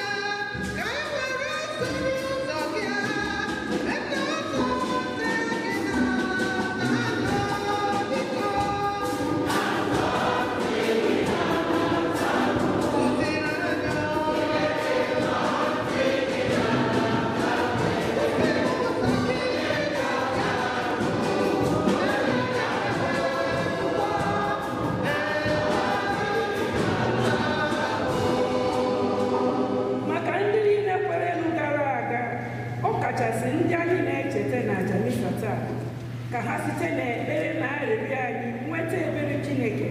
C: ka anyị were soro ụzọ gị, ebe ụzọ gị na biko. Kụziere anyị.
D: Maka ndị niile kwerenụ gara aga, ọ kachasị ndị anyị na-echeta na aja misa taa, ka ha site n'ekpere na arịrịọ anyị nweta ebere Chineke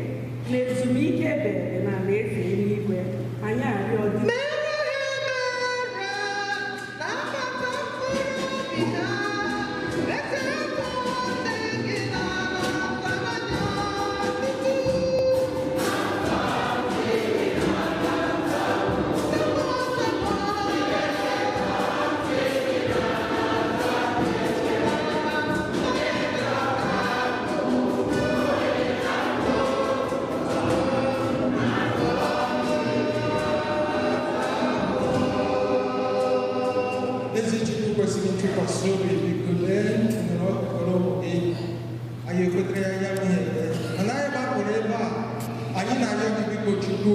D: na ezumike ebere na alaeze eluigwe. Anyị arịọ dị.
C: Mere ha ebere, na-abata mkpụrụ obi ha, eze ntị gị n'ala anya tutu.
E: Tụkwasị obi, biko lee nụrụ okpokoro ụmụ gị. Anyị ekwetere ya ya ihe eme, mana anyị gbapụrụ ebe a, anyị na-arịọ gị, biko Chukwu,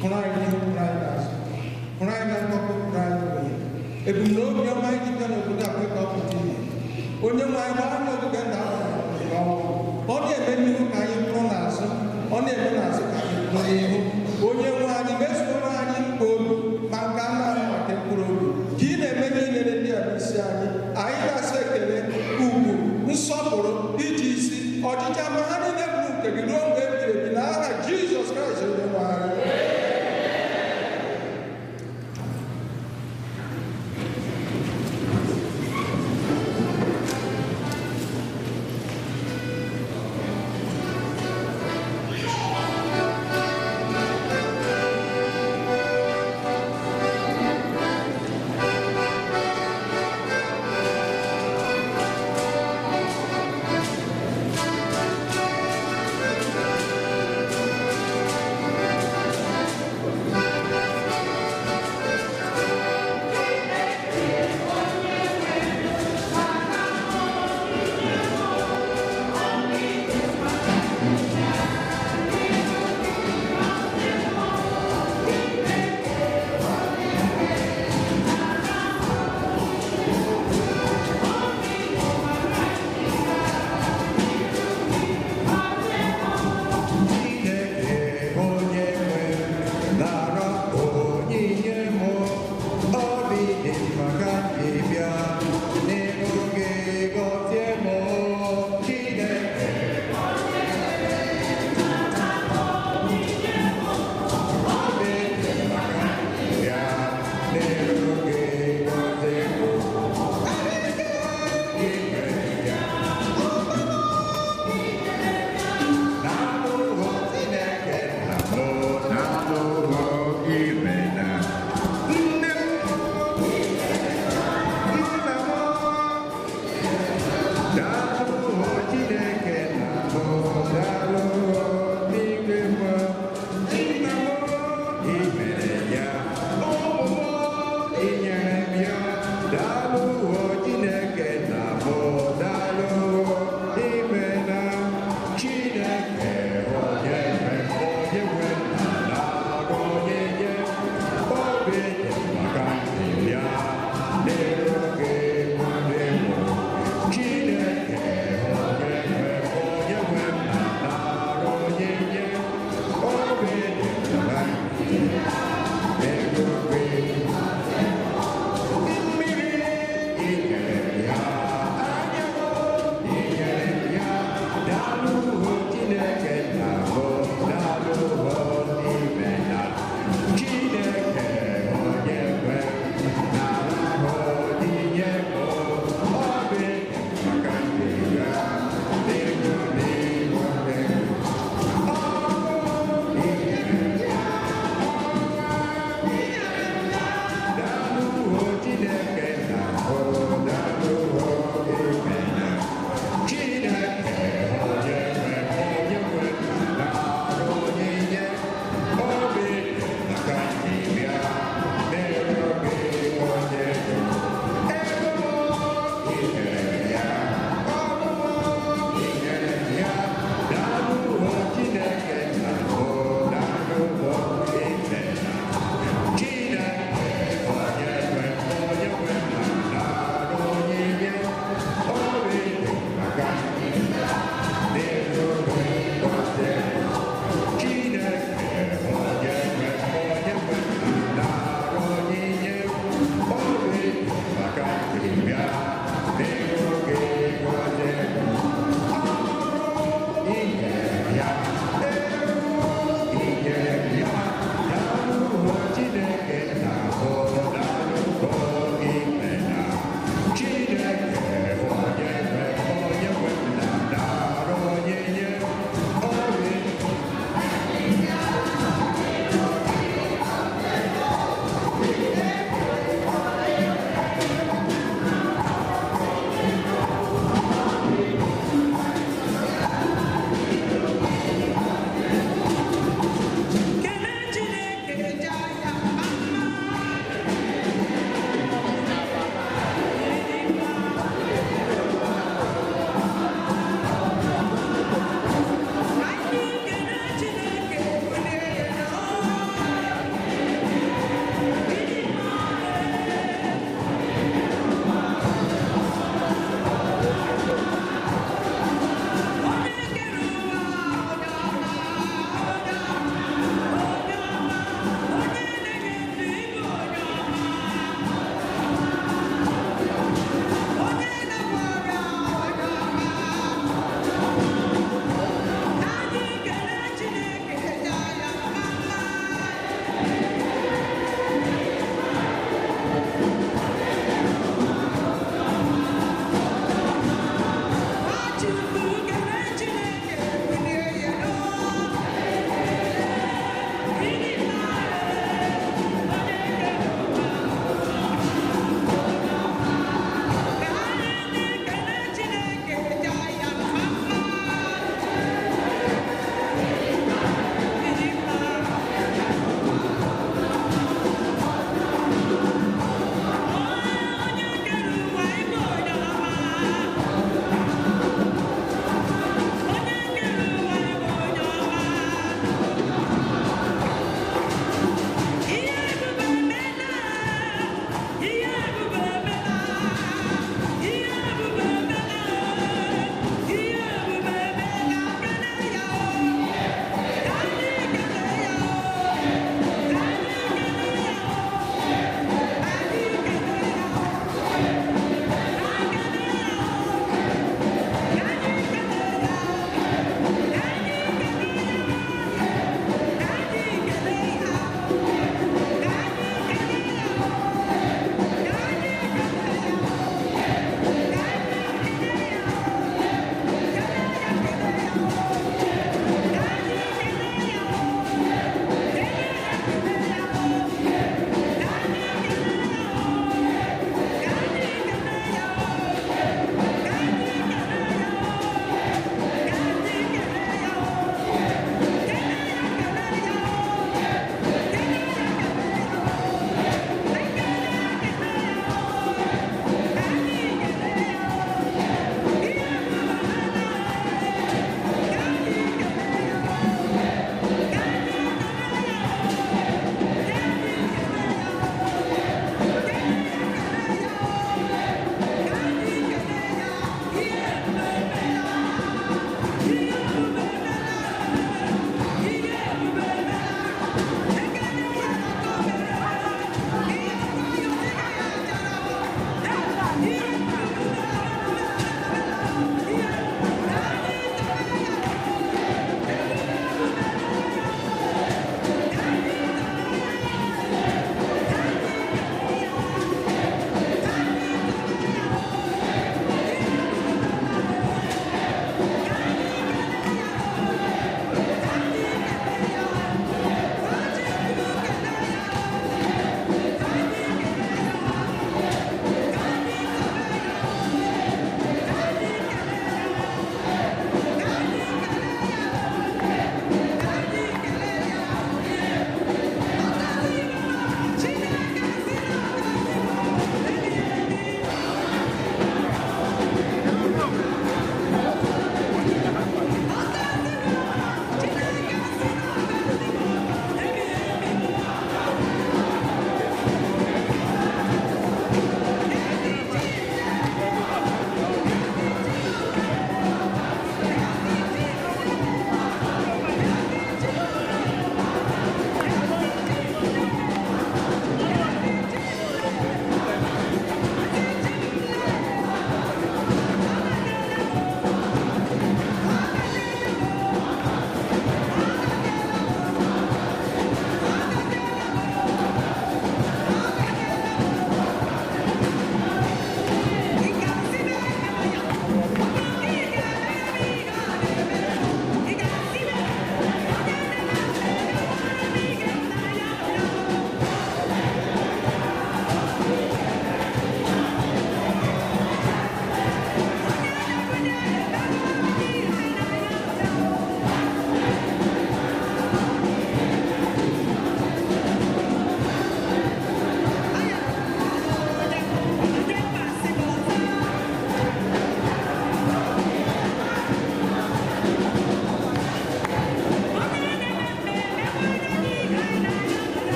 E: hụrụ anyị n'ihu, hụrụ anyị n'azụ, hụrụ anyị na mgbapụ, hụrụ anyị n'oyi. Ebumnobi ọma anyị ji bịa n'obodo a, kwe ka ọ pụta ihe. Onye nwe anyị, gbaa anyị ogige ndụ ahụ nke ọma. Ọ na-eme n'ihu ka anyị kwụrụ n'azụ, ọ na-eme n'azụ ka anyị kwụrụ n'ihu. Onye nwe anyị, mezuoro anyị mkpa obi, ma nke anụ ahụ ma nke mkpụrụ obi, ka ị na-eme niile ndị a n'isi anyị. Anyị na-asị ekele, ugwu, nsọpụrụ, iji isi ọchịcha ma ha niile bụrụ nke gị ruo mgbe ebighị ebi, na aha Jizọs Kraịst onye nwe anyị.
F: Chineke onye nwe, nara onyinye m, obi dị maka ịbịa n'ihu gị, gọzie m. Chineke obi dị maka ịbịa n'ihu gị, gọzie m. Ime ya na-alụghọ Chineke na mụ na-alụghọ ime na nne m, nna m, na-alụghọ Chineke na mụ na-alụghọ n'igwe m, nna m, imere ya, ụmụ m, inyere m ya, daalụghọ Chineke na mụ daalụghọ ime na Chineke onye nwe, onye nwe, na-arụ onyinye, obi dị maka ya n'iru gị, nwanne m. Chineke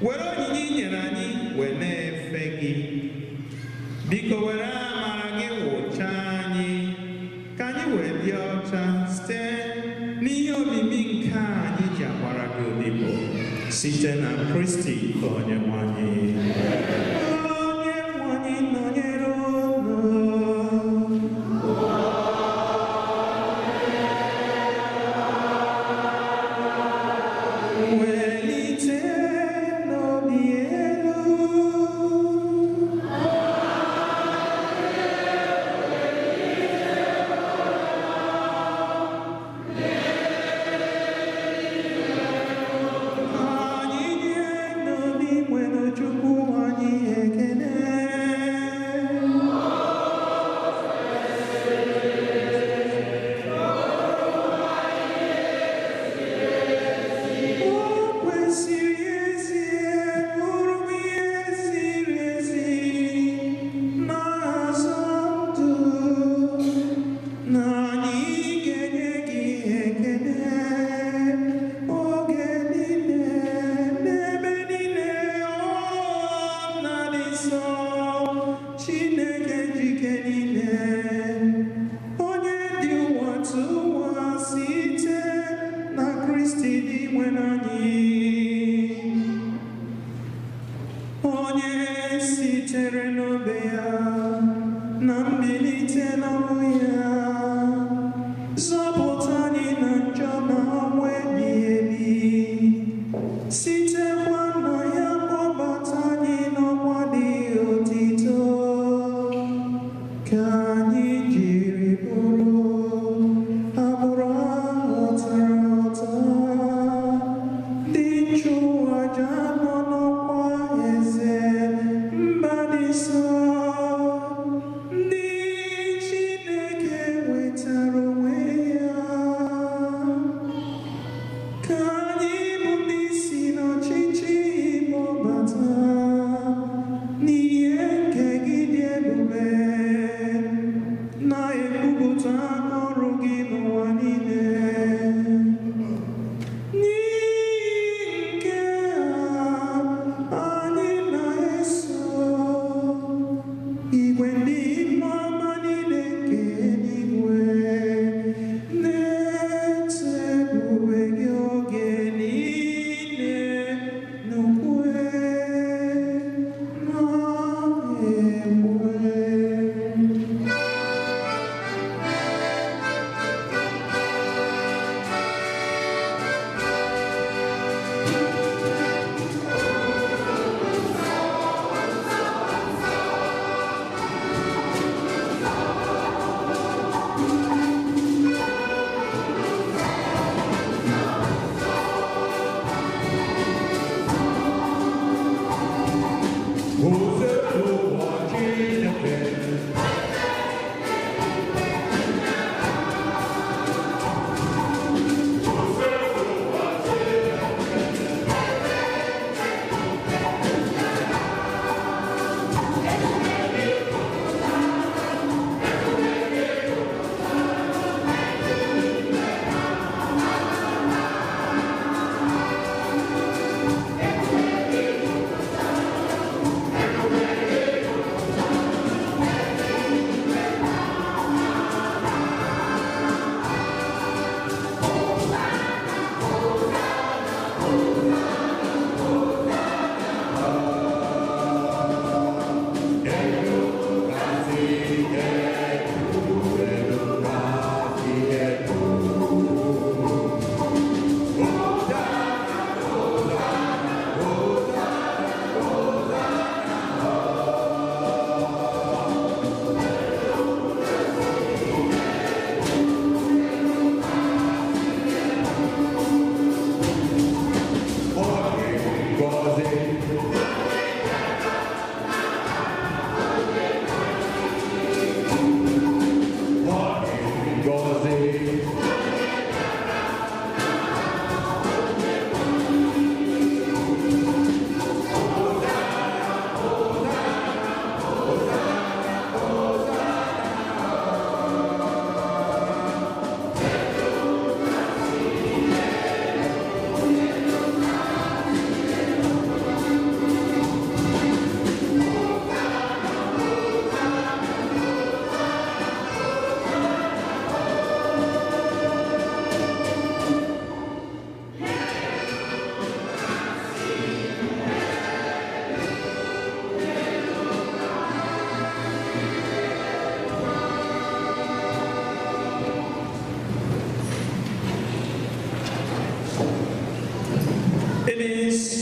B: Were onyinye i nyere anyị wee na-efe gị. Biko were amara gị wụchaa anyị ka anyị wee dị ọcha site n'ihe omimi nke a anyị ji agbara gị odibo site na Kristi onye nwe anyị. Onye nwe anyị nọnyere unu. Welite n'obi elu. Anyị nye n'obi nwere Chukwu anyị ekele. O kwesịrị ezie bụrụ ihe ziri ezi na-azọ ndụ na anyị ga-enye gị ekele oge niile n'ebe niile ọ na-adị nsọ Chineke jike niile onye dị ụwa tụwa site na Kristi dị nwe anyị onye sitere n'obe ya na mbilite n'ọnwụ ya zọpụta anyị na njọ na ọnwụ ebighị ebi sitekwa na ya kpọbata anyị n'ọkwa dị otito ka anyị jiri bụrụ agbụrụ ahụtara ụta ndị nchụaja nọ n'ọkwa eze mba dị nsọ ndị Chineke wetara onwe ya ka anyị bụ ndị si n'ọchịchị kpọbata n'ihe nke gị dị ebube na-ekwupụta aka ọrụ gị n'ụwa niile. N'ihi nke a anyị na-eso igwe ndị mmụọ ọma niile nke eluigwe na-eto ebube gị oge niile n'ukwe na ekwe.
F: Ụwa Chineke.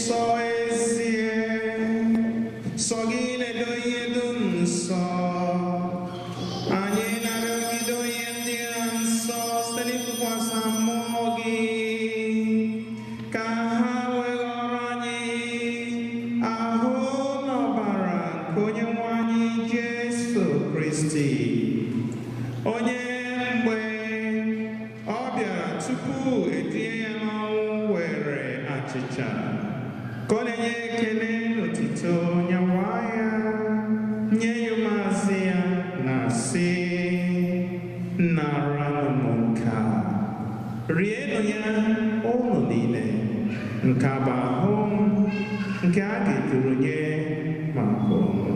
B: nsọ ezie, sọ gị na-edo ihe dum nsọ. Anyị na-arịọ gị doo ihe ndị a nsọ site n'ikwukwasị mmụọ gị, ka ha wee ghọrọ anyị ahụ na ọbara nke Onyenwe anyị Jesu Kristi, onye mgbe ọ bịara tupu etinye ya n'ọnwụ were achịcha ka ọ na-enye ekele n'otito nyawa ya nye ya ụmụazị ya na sị, naranụ m nke a, rienụ ya unu niile, nke a bụ ahụ m nke a ga-eduru nye maka unu.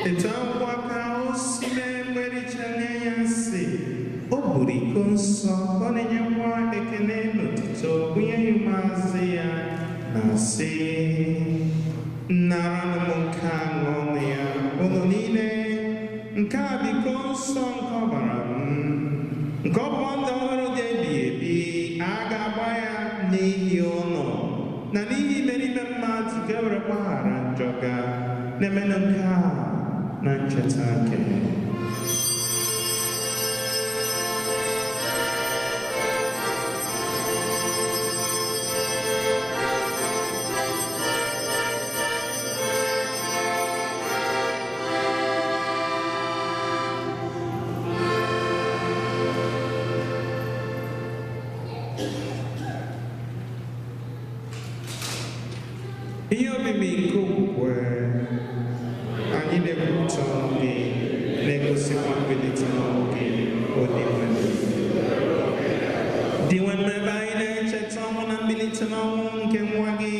B: Etu akwụkwọ ka o si mee mgbe richara ya sị, o buru iko nsọ ka ọ na-enyekwa ekele n'otito bunye ya ụmụazị ya na sị, naranụ m nke a ṅụọnụ ya unu niile, nke a bụ iko nsọ nke ọbara m, nke ọgbụgba ndụ ọhụrụ dị ebighị ebi, a ga-agba ya n'ihi ụnụ na n'ihi imerime mmadụ ka e were gbaghara njọ ga. Na-emenụ nke a na ncheta nke. Ihe omimi nke okwukwe anyị na-ekwupụta ọnwụ gị, na-egosikwa mbilite n'ọnwụ gị, Onyenwe. Dị nwe ebe anyị na-echeta ọnwụ na mbilite n'ọnwụ nke nwa gị,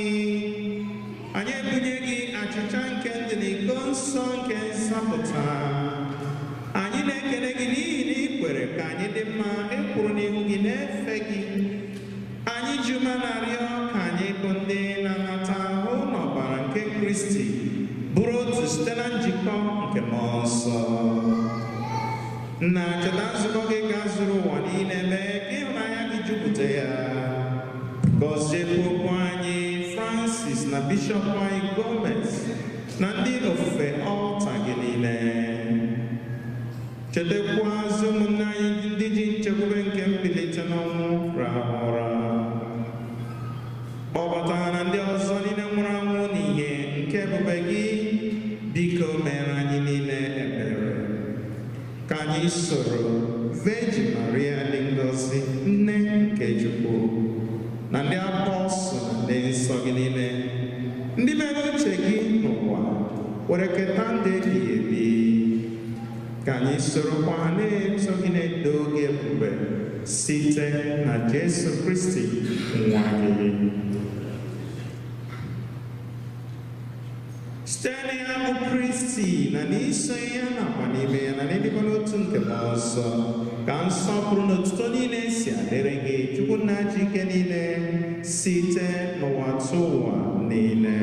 B: anyị ebunye gị achịcha nke ndụ na iko nsọ nke nzọpụta. Anyị na-ekele gị n'ihi na ị kwere ka anyị dị mma ịkwụrụ n'ihu gị na-efe gị. Anyị ji ume na-arịọ ka anyị bụ ndị na-anata ahụ na ọbara nke Kristi bụrụ otu site na njikọ nke Mmụọ Nsọ. Nna, cheta nzukọ gị ga zuru ụwa niile, mee ka ịhụnanya gị jupụta ya. Gọzie Popu anyị Francis na Bishọp anyị Gomez na ndị ofufe ọlta gị niile. Chetakwazi ụmụnne anyị ndị ji nchekwube nke mbilite n'ọnwụ rahụ ụra. Kpọbata ha na ndị ọzọ niile nwụrụ anwụ n'ihe nke ebube gị, biko mere anyị niile ebere. Ka anyị soro Virgin Maria dị ngọzi, nne nke Chukwu, na ndị apọstụl na ndị nsọ gị niile, ndị mere uche gị n'ụwa, were keta ndụ ebighị ebi. Ka anyị sorokwa ha na-eto gị na-edo gị ebube site na Jesu Kristi nwa gị. Site na ya bụ Kristi na n'iso ya nakwa n'ime ya na n'ịdịkọ n'otu nke Mmụọ Nsọ, ka nsọpụrụ na otuto niile si adịrị gị, Chukwu nna ji ike niile, site n'ụwa tụ ụwa niile.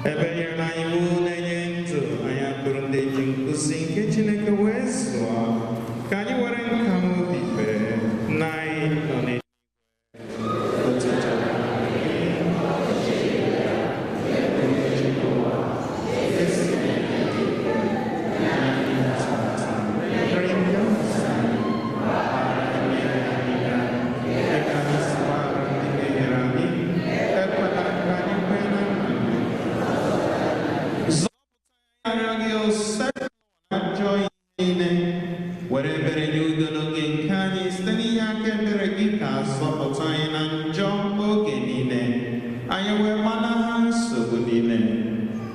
B: Ebe nyere anyị iwu na-enye ndụ, anyị abụrụ ndị ji nkuzi nke Chineke wee zụọ, ka anyị were nka n'obi kpee na anyị nọ n'eluigwe. Otuto were ebere nye udo n'oge nke anyị site n'ihe aka ebere gị ka zọpụta anyị na njọ oge niile, anyị wee gbanaha nsogbu niile,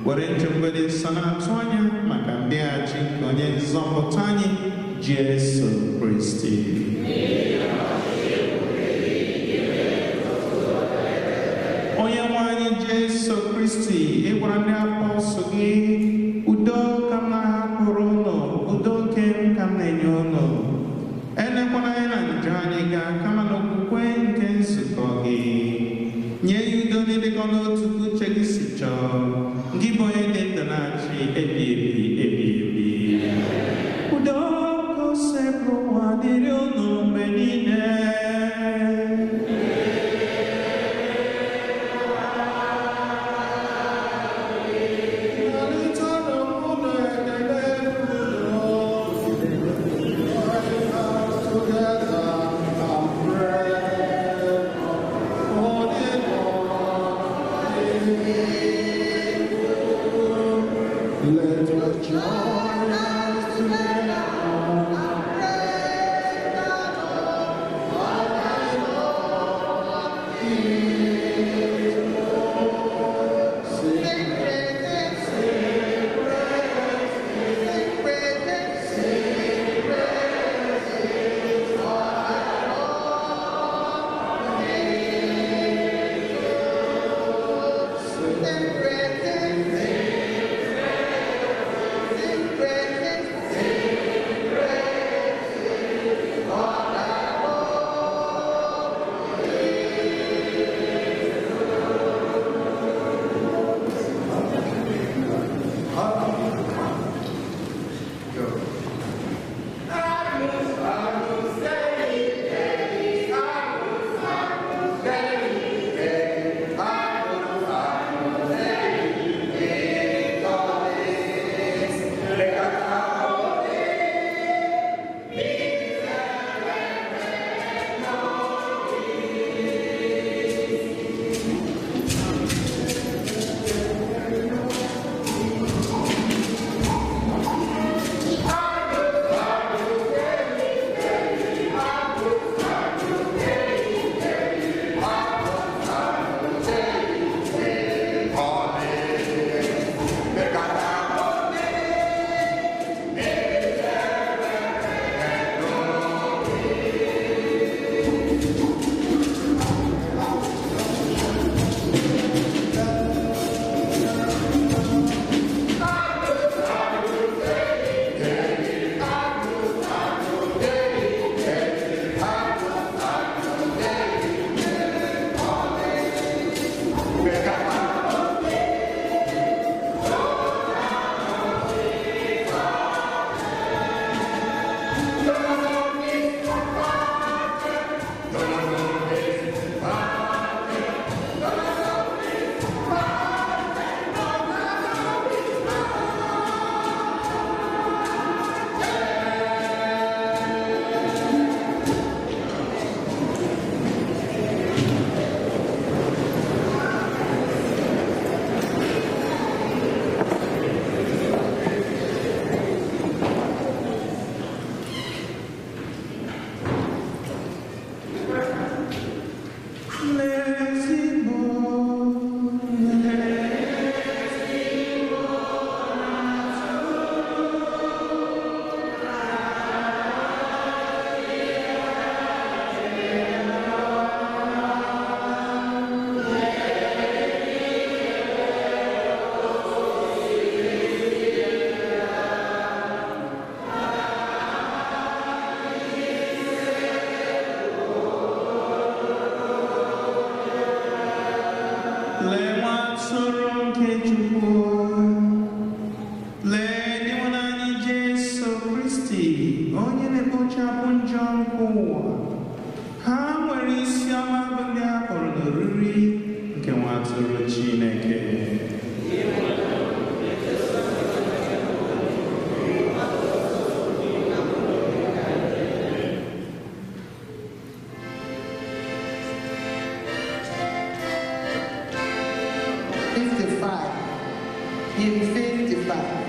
B: were nchekwube dị nsọ na-atụ anya maka mbịaghachi nke onye nzọpụta anyị Jesu Kristi. Onye nwe anyị Jesu Kristi, ị gwara ndị apọstụl gị, udo Lee nwa atụrụ nke Chukwu, lee Dinwenụ anyị Jesu Kristi, onye na-ekpochapụ njọ nke ụwa. Ha nwere isi ọma bụ ndị a kpọrọ n'oriri nke nwa atụrụ Chineke.
C: Hymn 55.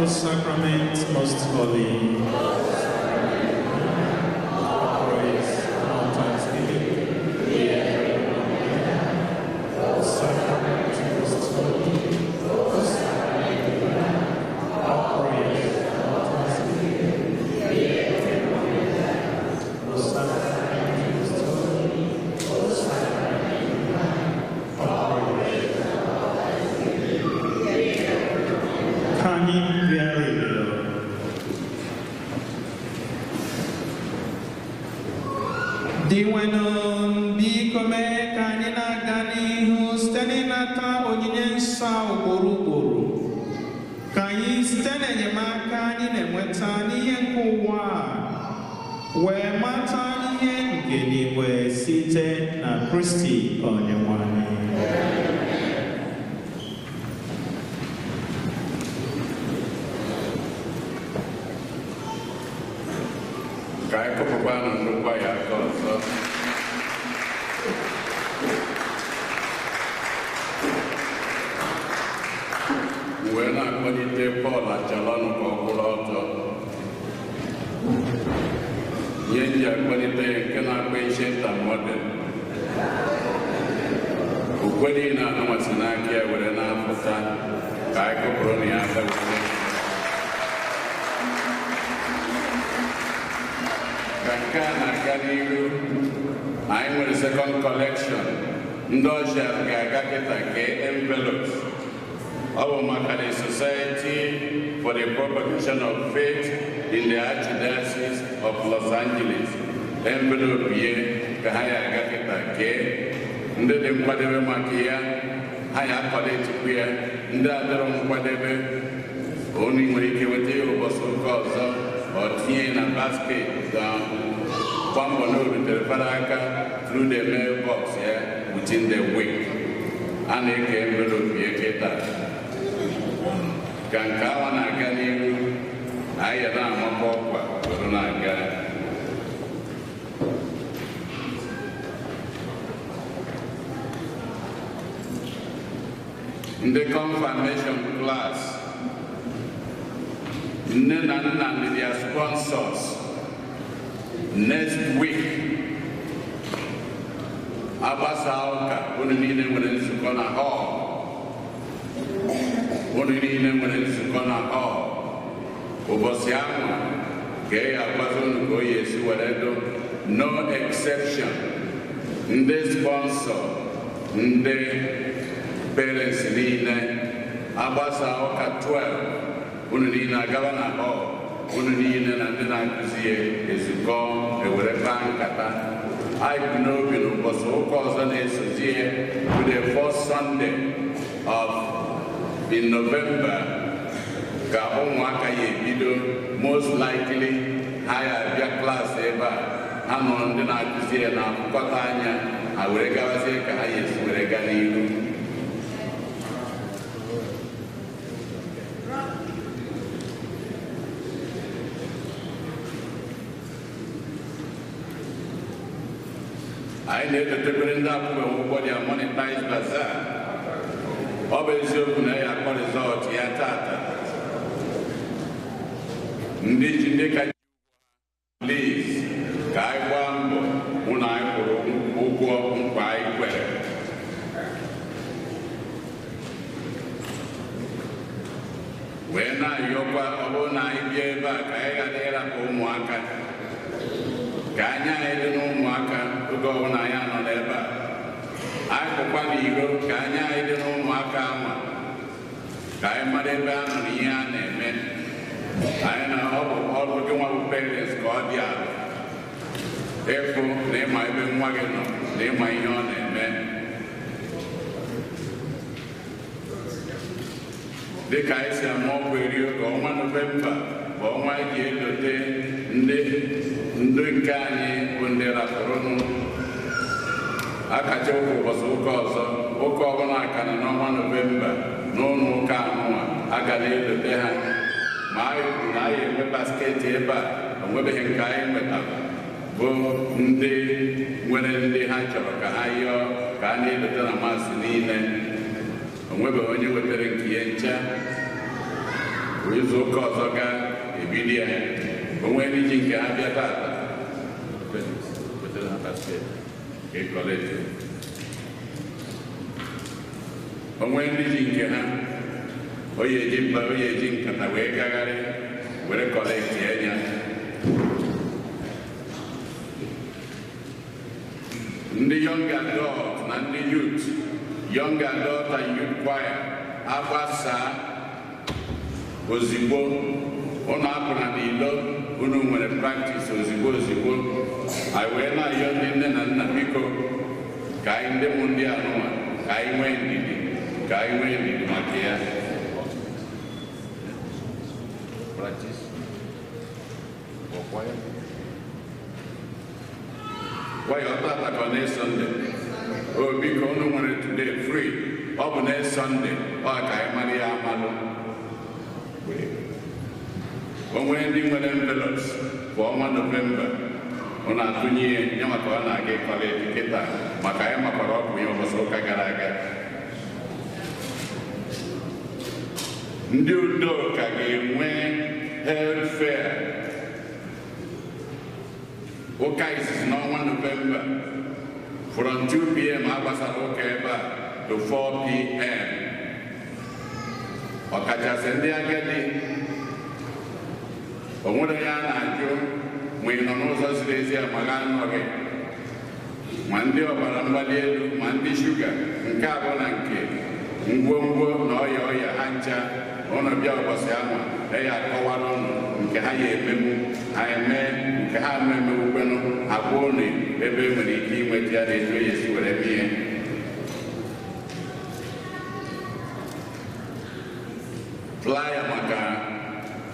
B: O sacrament most holy, praise and thanksgiving be evermore. O sacrament most holy, O sacrament divine, all praise and thanksgiving be evermore. O sacrament most holy, O sacrament divine, all praise and thanksgiving be evermore. Ka anyị rịọ arịrịọ. Dinwenụ, biko mee ka anyị na-aga n'ihu site n'ịnata onyinye nsọ a ugboro ugboro, ka anyị site n'enyemaka anyị na-enweta n'ihe nke ụwa a wee mata ihe nke eluigwe site na Kristi Onyenwe anyị.
A: Ka anyị kụpụkwanụ nnukwu ya aka ọzọ. M wee na-akpọlite Pọl Achalọnụ ka ọ kwụrụ ọtọ. Ihe m ji akpọlite ya nke na-akpọ Ancient and Modern. Ukwe niile anụnwa si n'aka ya were na-apụta ka anyị kụpụrụ na ya aka were. Ka nke a na-aga n'ihu, anyị nwere second collection. Ndị ọcha ga-aga kịta kee envelopes. Ọ bụ maka the Society for the Propagation of Faith in the Archdiocese of Los Angeles. Envelope ye ka ha ya aga kịta kee. Ndị dị nkwadebe maka ya, ha ya akọletikwu ya. Ndị adịrọ nkwadebe, unu nwere ike weta ya ụbọchị ụka ọzọ. Ọ tinye na basket na kwa mbọ na o rutere fara aka through the mailbox ya within the week. A na-eke envelope ya kịta. Ka nke awa na-aga n'ihu, anyị ga na-amakwa ọkwa were na-aga. Ndị confirmation class, nne na nna ndị their sponsors, next week agbasa ụka, unu niile nwere nzukọ na hall. Unu niile nwere nzukọ na hall. Ụbọchị ahụ ka e agbazi unu ka o yi esi were do, no exception. Ndị sponsor, ndị parents niile, agbasa ụka 12, unu niile agaba na hall. Unu niile na ndị na-akụzi ya ezukọ ewere kpaa nkata. Anyị bụ n'obi n'ụbọchị ụka ọzọ na-esozi ya bụ the first Sunday of in November ka ụmụaka ya ebido. Most likely ha ya abịa klaasị ebe a, ha nọ ndị na-akụzi ya na-akwụkọta anya ha were gawazie ka ha ya esi were gaa n'ihu. Anyị na-edotekwere ndị akwụbeghị ụgwọ dị monetize bazaar. Ọ bụ eziokwu na ya akpọ rizọtụ ya tata. Ndị ji ndị ka please ka anyị gbaa mbọ hụ na anyị kwụrụ ụgwọ nkwa anyị kwere. Wee na-ayọkwa ọ bụrụ na anyị bịa ebe a ka anyị ghara ịrapụ ụmụaka, ka anya anyị dị n'ụmụaka oge ọbụla anyị anọ n'ebe a. Anyị pụkwa n'iro ka anya anyị dị n'ụmụaka anwa, ka anyị mara ebe a nọ na ihe a na-eme. Anyị na ọ bụ ọrụ gị nwa bụ parents ka ọ dị ala ịfụ na ịma ebe nwa gị nọ na ịma ihe ọ na-eme. Dịka anyị si ama ọkwa eri oge ọnwa Nọvemba bụ ọnwa anyị ji elote ndị nke anyị bụ ndị rapụrụnụ. Akacha ụka ụbọchị ụka ọzọ, ụka ọbụla aka na n'ọnwa Nọvemba n'ụlọ ụka anụnwa aga na-elote ha. Ma anyị kwuru na anyị enwe basketị ebe a, onwebeghị nke anyị nwetara bụ ndị nwere ndị ha chọrọ ka ha yọọ ka a na-elote na masị niile. Onwebeghị onye wetara nke ya ncha. Izu ụka ọzọ gaa ebido ya. Onwe ndị ji nke ha bịa tata. Onwe ndị ji nke ha onye eji mkpa onye eji nkata wee gagharị were kọlekti enya. Ndị young adult na ndị youth, young adult and youth choir agbasaa ozigbo. Ụnụ apụna n'ilo, unu nwere practice ozigbo ozigbo. Anyị wee na-ayọ ndị nne na nna biko ka anyị ndị mụ ndị anụnwa ka anyị nwee ndidi, ka anyị nwee ndidi maka ya. Practice for choir. Why ọtata ka ọ na Sunday? O biko unu nwere today free. Ọ bụ na Sunday, ọ ka anyị mara ya amalụ. O nwere ndị nwere envelopes kwa ọnwa Nọvemba, ọ na-atụnye ya ya maka ọ na-aga ịkọleji kịta maka anyị makwara ọgwụ ya ụbọchị ụka gara aga. Ndị Udoka ga-enwe health fair ụka izizi n'ọnwa Nọvemba from 2 p.m. agbasara ụka ebe a to 4 p.m. Ọkachasị ndị agadi, o nwere ya na-ajụ ma ị nọ n'ụzọ ziri ezi ma ga anọghị, ma ndị ọbara mgbali elu ma ndị shuga nke abụọ na nke ngwongwo na ọya ọya ha ncha. Ụnụ bịa ụbọchị ahụ ya akọwara ụnụ nke ha ya emenwu, ha eme nke ha ememewukwenụ, agwa ụnụ ebe e nwere ike inweta ya na etu e esi were mee. Flyer maka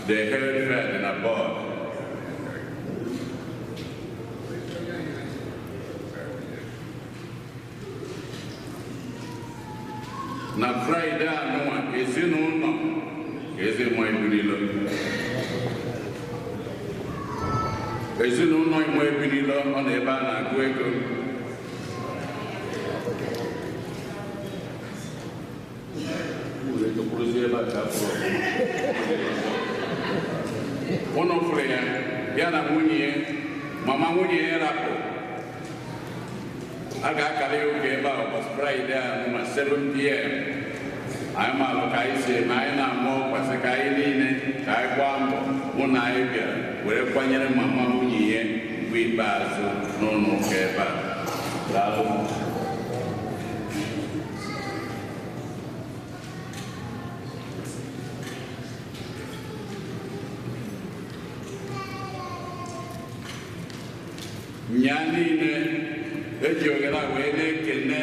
A: the health fair dị na bọọdụ. Na Fraịde anụnwa ezinụlọ ezinụlọ ebirilo, ezinụlọ inwe ebirilo ọ na ebe a na-agụ ego. Ụnụ fụrụ ya, ya na nwunye ya, mama nwunye ya rapụ. A ga-akara ya ụka ebe a ụbọchị Fraịde a ma 7 p.m. Anyị maalụ ka anyị si eme, anyị na-ama ọkwasị ka anyị niile ka anyị gbaa mbọ hụ na anyị bịara were kwanyere mama nwunye ya mgbe ikpeazụ n'ụlọ ụka ebe a. Daalụ. Nya niile eji oghere a wee na-ekene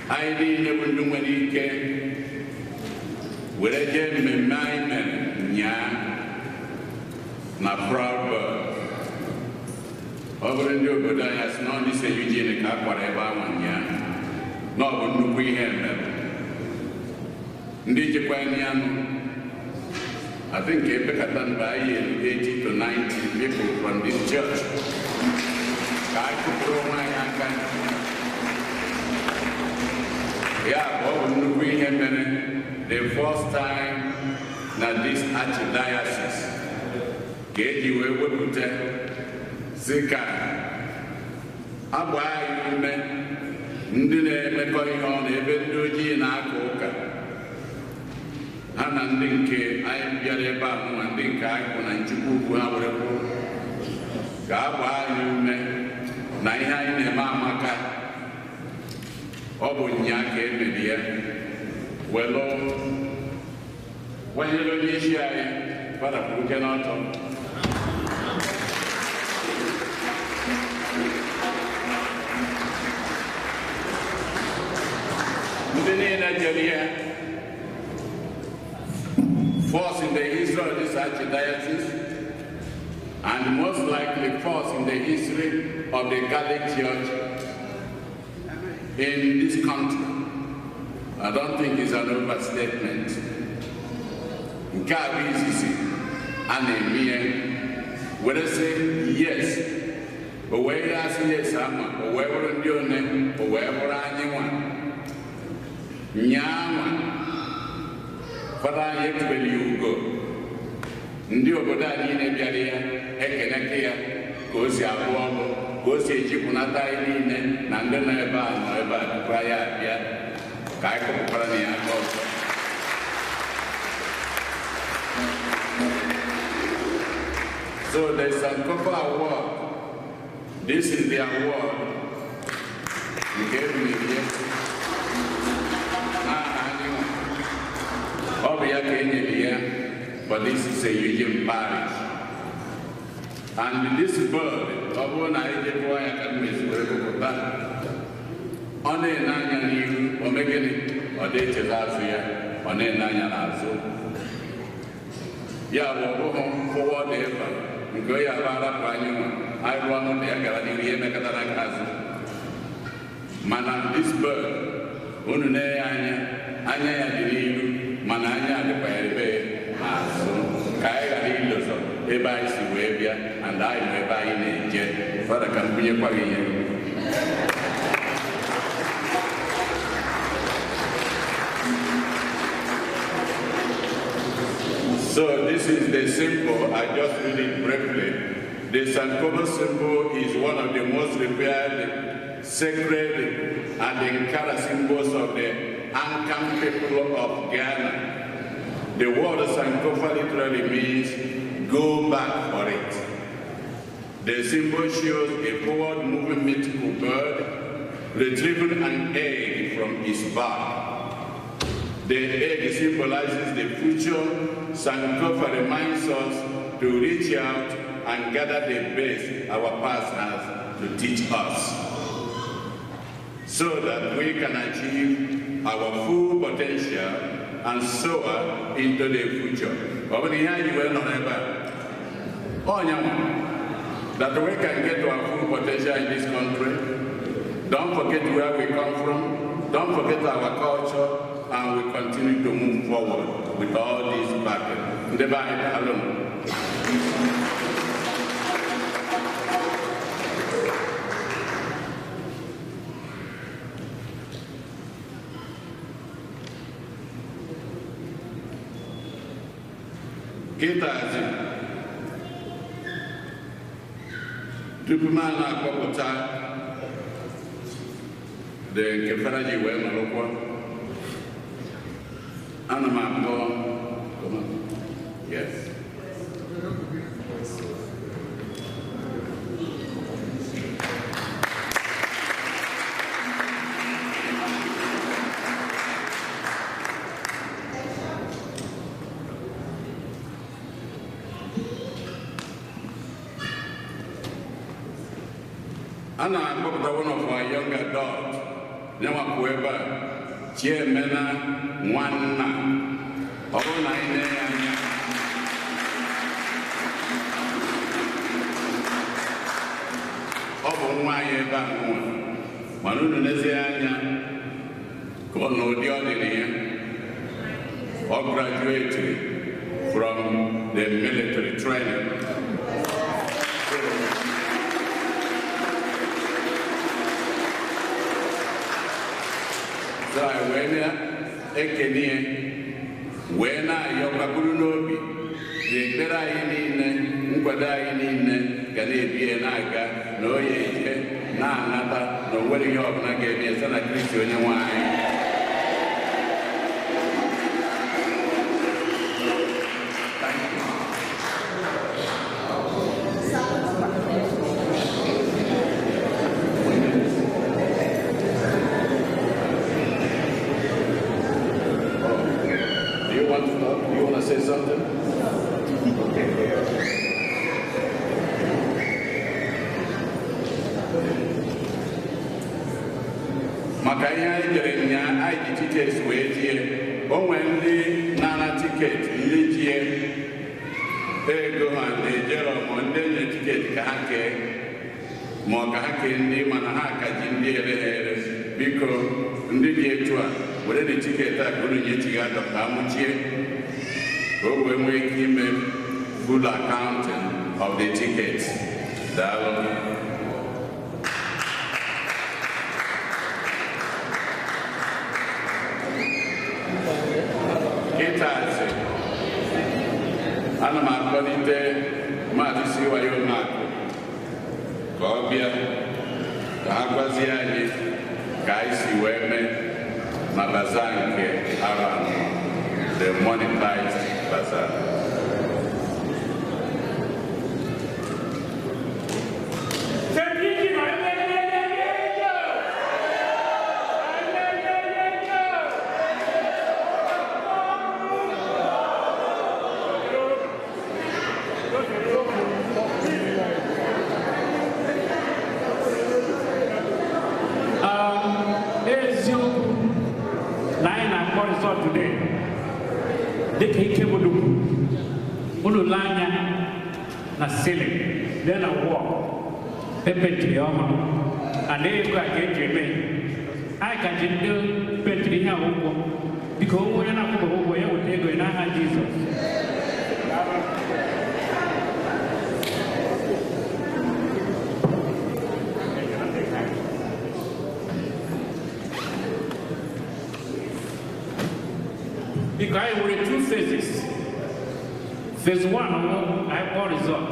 A: anyị niile bụ ndị nwere ike were jee mmemme anyị mere nyaa na Proud Bird. Ọ bụrụ ndị obodo anyị asị na ọ ndị St. Eugene ka a kwara ebe ahụ nyaa, na ọ bụ nnukwu ihe mere. Ndị jikwa anụ, I think ebekata mgbe anyị 80 to 90 people from this church ka anyị kụpụrụ onwe anyị aka. Ya bụ ọ bụ nnukwu ihe mere the first time na this archdiocese ka eji wee wepụta si ka agba anyị ume ndị na-emekọ ihe ọnụ ebe ndị ojii na-aka ụka ha na ndị nke anyị bịara ebe a nụwa ndị nke anyị kwụ na nchukwu ugwu ha were kwụ ka agba anyị ume na ihe anyị na-eme amaka. Ọ bụ nya ka emeri ya welụ kwanyere onye isi anyị Fada kwuruke n'ọtọ. Ndị niile jere ya first in the history of this archdiocese and most likely first in the history of the Catholic Church in this country. I don't think it's an overstatement. Nke a bụ izizi a na-eme ya were sị yes, o wee ya asị yes ama, o wee bụrụ ndị one, o wee bụrụ anyị nwa nyaa nwa. Fada anyị etubeli ya ugo. Ndị obodo a niile bịara ya ekeneke ya ka o si arụ ọrụ, ka o si ejipụnata anyị niile na ndị nọ ebe a nọ ebe a tupu anyị abịa, ka anyị kụpụkwara na ya aka ọzọ. So there's Sankofa Award. This is the award. Nke ebuliri ya n'aha anyị nwa. Ọ bụ ya ka e nyere ya, but this is a Eugene parish. And this bird, ọ bụrụ na anyị jebụọ ya ka mmezi were gụpụta, ọ na-ene anya n'ihu, o mee gịnị? Ọ na-echeta azụ ya, ọ na-ene anya n'azụ. Ya bụ ọ bụghị forward ever, nke onye abụ arapụ anyị nwa, anyị rụọ n'ụlọ ya gara n'ihu, ihe mekọtara aka azụ. Mana this bird, unu na-enye anya, anya ya dị n'ihu, mana anya dịkwa ya ebe n'azụ, ka anyị ghara ilozọ ebe anyị si wee bịa, and anyị nọ ebe anyị na-eje. Fada, ka m bunyekwa gị ihe. So this is the symbol. I just read it briefly. The Sankofa symbol is one of the most revered, sacred, and Ankara symbols of the Akan people of Ghana. The word Sankofa literally means go back for it. The symbol shows a forward-moving mythical bird retrieving an egg from its back. The egg symbolizes the future. Sankofa reminds us to reach out and gather the best our past has to teach us, so that we can achieve our full potential and soar into the future. That we can get to our full potential in this country. Don't forget where we come from. Don't forget our culture, and we continue to move forward with all these backing. Kịtazi tupu m na-akpọpụta dị nke fada ji wee nọrọkwa, ana m akpọ. Yes. A na-akpọpụta one of our young adult nyenwapụ ebe a, Chiemena Nwanna. Ọ bụrụ na anyị na-enye anya, ọ bụ nwa anyị ebe a nwa, mana unu nezie anya ka ọ n'ụdị ọ dịrị ya. Ọ graduated from the military training. So anyị wee na-ekene ya, wee na-ayọkwa buru n'obi na ekpere anyị niile, nkwado anyị niile ga na-ebi ya na-aga na onye eje na-anata na o nwere ihe ọbụla ga-eme ya site na Kristi onye nwe anyị. Thank you. Do you want to talk? Do you want to say something? Okay. Maka ihe anyị jere nya, anyị ji tiketi wee jie. O nwee ndị nara tiketi, ndị jie ego ha na-ejere ma ndị enye tiketi ka ha kee, ma ọ ka ha kee ndị mana ha ka ji ndị ere ha ere. Biko ndị dị etu a were dị tiketi a ka unu nye chiga dọka amụchie, ka o wee nwee ike ime full accounting of the tickets. Daalụ. Kịtazi Ana m akpọlite Maazị Siwayo Makụ ka ọ bịa ka ha gwazie anyị ka anyị si wee mee na bazaar nke arọ anọ, the monetized bazaar.
G: Eziokwu na anyị na-akpọ result today dịka ike bụ nnukwu unu lee anya na ceiling, lee na wall epentiri ọhụrụ and ego a ka eji eme. Anyị ka ji ndị pentiri ihe a ụgwọ. Biko, onwe onye na-akwụbeghị ụgwọ ya weta ego ya n'aha Jizọs. Biko, anyị nwere two phases. Phase one bụ anyị kpọọ result.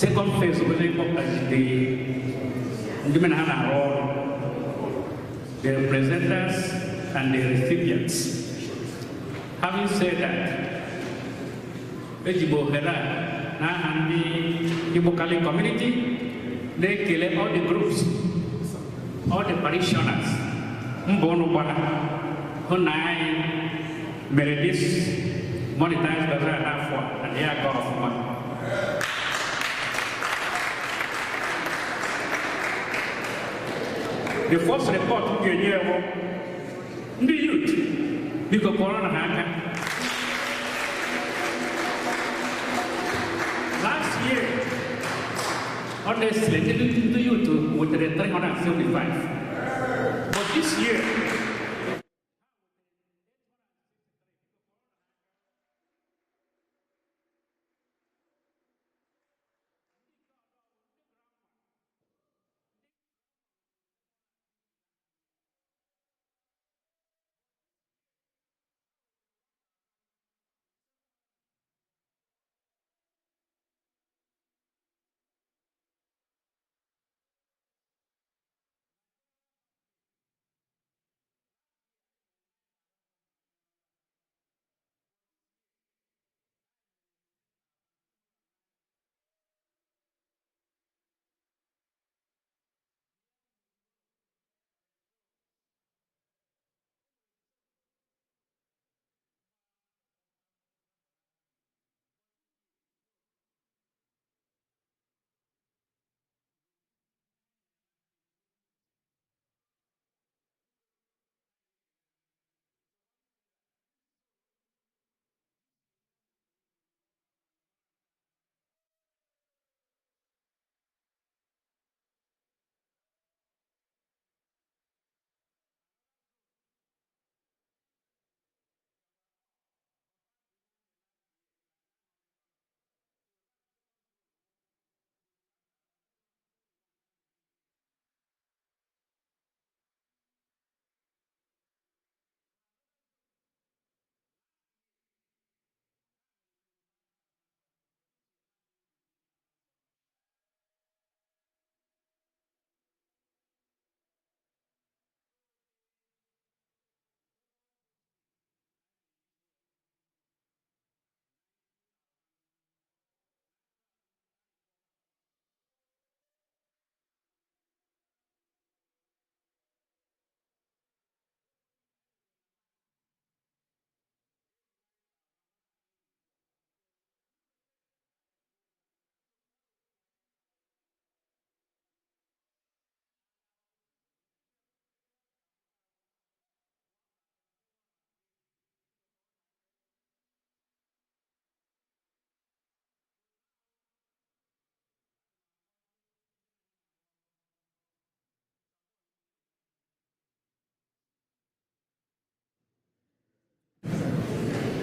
G: Second phase bụ ịkpọpụtazi the ndị mere ha na-arụ ọrụ, the presenters and the recipients. Having said that, eji m ohere a n'aha ndị Igbo Catholic community na-ekele all the groups, all the parishioners, mbọ unu gbara hụ na anyị mere this monetized bazaar n'afọ a na ya aga ọfụma. The first report m ga-enye ewu ndị youth, biko kụọrọ na ha aka. Last year, honestly, ndị youth wetere 375, but this year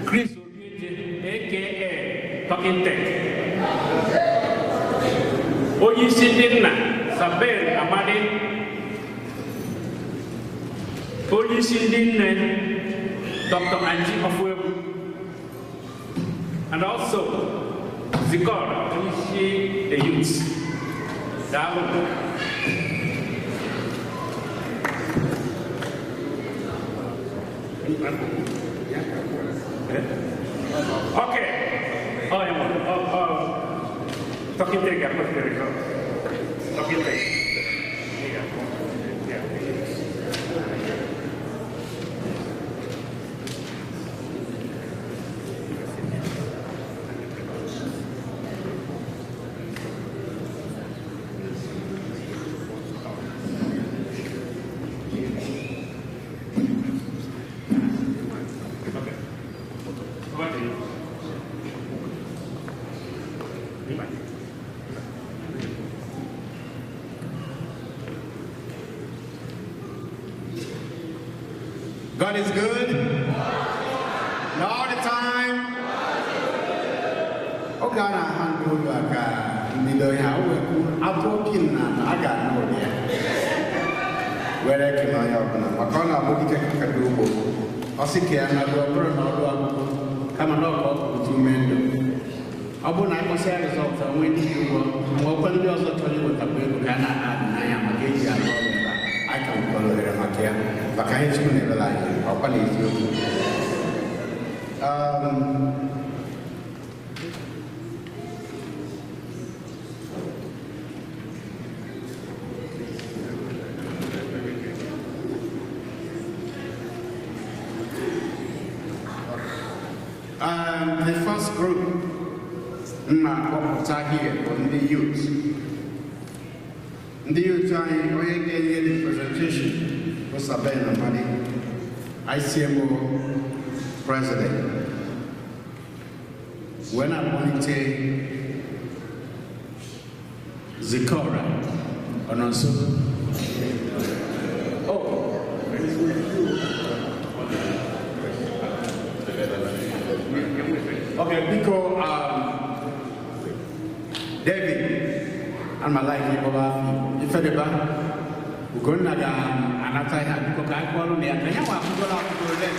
G: Chris Obieje, aka Talking Tech. Onye isi ndị nna, Sabel Amadi. Onye isi ndị nne, Dr. Anji Ofuegbu. And also, Zikora, onye isi the youths. Daalụ. Okay. Oh, yeah. Oh, oh. Talking take, I put the result. Talking take. Yeah. Yeah. Okay. Over to you.
H: God is good. And all the time. Oge a na-aha ndị ụlọ ka mbido ihe a wee atụ pin na a ga-anụ ụdị ya were ekele onye ọbụla maka ọ na-abụ dike kakado ugbo ọ sị ka ya nọdụ ọ bụrụ na ọlụ akwụkwọ kama na ọka ọ pụta ume ndụ ọ bụrụ na akpọsịa rizọtụ onwe ndị ji ụgwọ nwekwa ndị ọzọ chọrọ iwetakwa ego ka a na-adị n'anya maka eji arụ ọrụ ebe a anyị ka nwekwara ohere maka ya maka ihe Chukwu na-emere anyị ọkwa na eziokwu. The first group m na-akpọpụta here bụ ndị youth. Ndị youth anyị onye ga-enye the presentation bụ Sabin Amadi, ICMO president. Wee na-akpọlite Zikora ọ nọ nso? Oh. Okay, biko, David, ana m like ịkpọba Ifedeba, Ugonna ga-anata ihe a biko ka anyị kpọrọ na ya ka ya nwa akwụkwọ na akwụkwọ ole.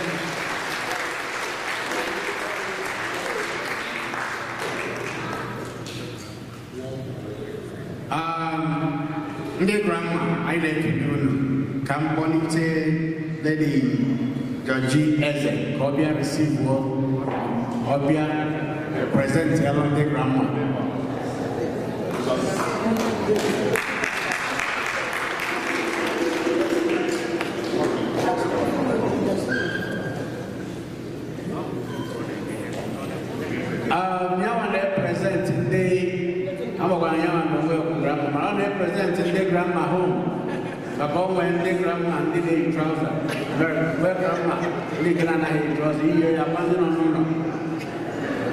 H: Ndị grandma anyị na-ekele unu ka m kpọlite Lady Georgie Eze ka ọ bịa receive ọ bịa represent ya ndị grandma. Nyawa na-represent ndị agbakwara nyawa na onwe grandma mana ọ na-represent ndị grandma home maka onwe ndị grandma ndị na-eyi trouser nwee grandma ndị nke na-anaghị eyi trouser iyi ya kwa ndị nọ n'ụlọ.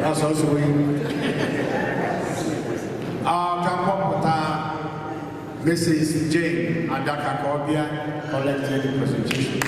H: That's also we. Ka mkpọpụta Mrs. Jane Adaka ka ọ bịa collected the presentation.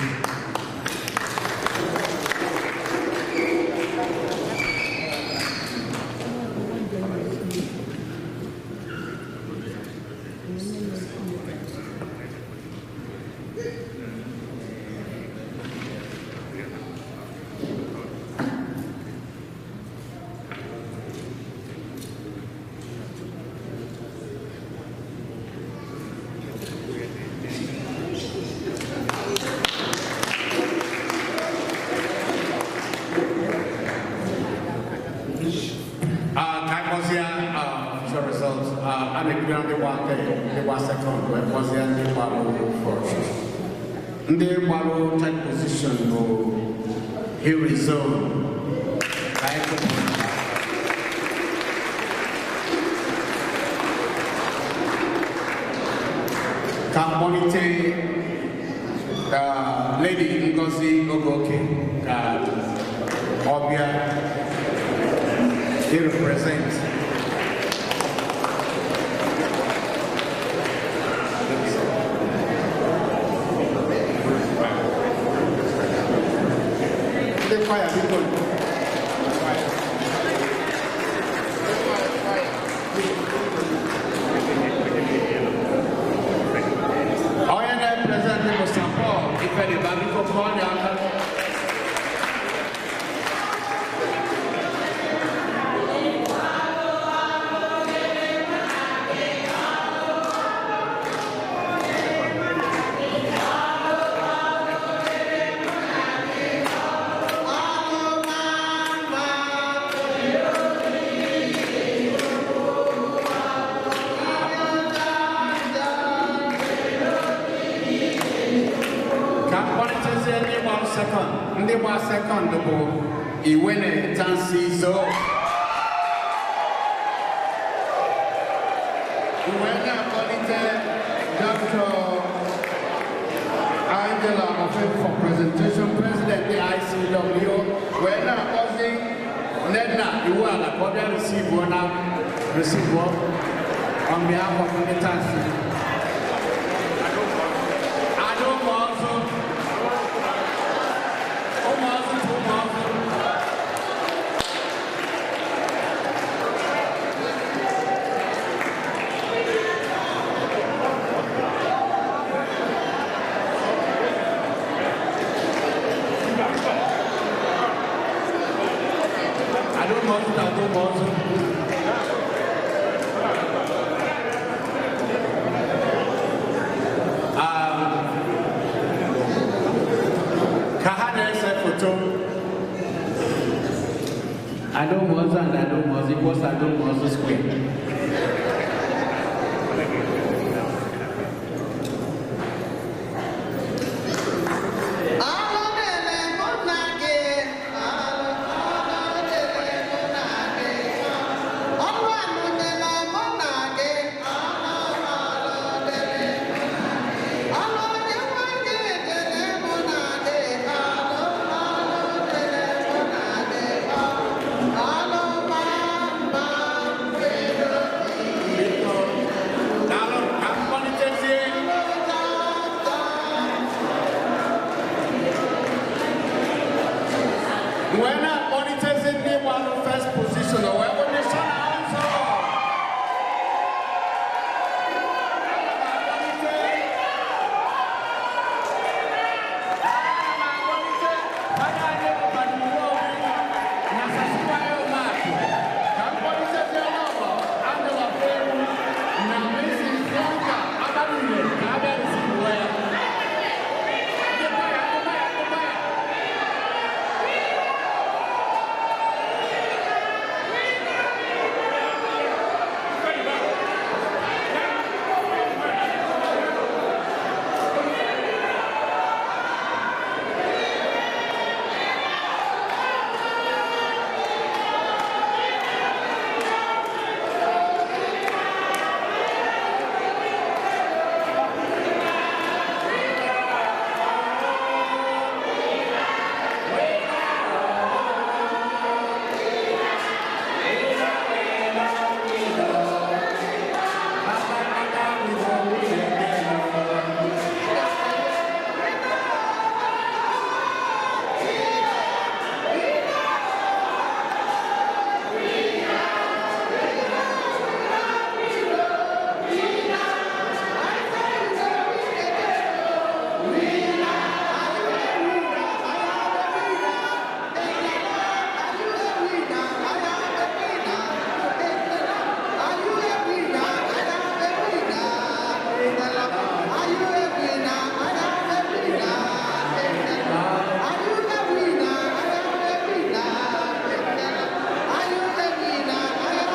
H: Ndị gbalụ third position bụ Hiri Zone. Ka mkpọlite Lady Ngozi Ogoke ka ọ bịa represent. Fire, people. Onye na-represent bụ Paul Ifediba, biko kụọ dị aka. Ka mkpọlitezie ndị gbara second. Ndị gbara second bụ Iwene Tansizo. Iwe na-akpọlite Dr. Angela Ofe for presentation, President the ICW. Wee na-akpọzi Nnenna Iwuala ka ọ bịa receive one now, receive one on behalf of ndị Tansi. Ada ụmụọzụ. Ụmụọzụ to ụmụọzụ. Ada ụmụọzụ na ada ụmụọzụ. Ka ha na-ese foto.
I: Ada ụmụọzụ and Ada ụmụọzụ equals Ada ụmụọzụ square.
H: Biko, daalụ, ka mkpọlitezie. Wee na-akpọlitezi ndị gbalụ first position, o wee bụ ndị so na ụzọ. Ana m akpọlite Fada anyị bụ Fada Iwu Obi na Sasiwayo Makụ. Ka mkpọlitezie n'ọgbọ Angela Feru na Mrs. Bianca Abalire ka a bịa receive ya. Ndị kwaya, ndị kwaya, ndị kwaya.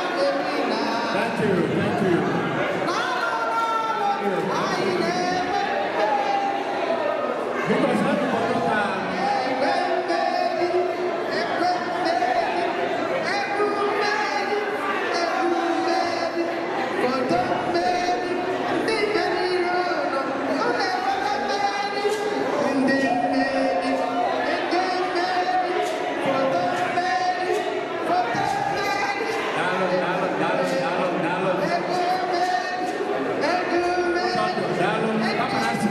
H: Thank you, thank you. Because when you put up, daalụ, daalụ, daalụ, daalụ, daalụ. Daalụ, Papa Nasi.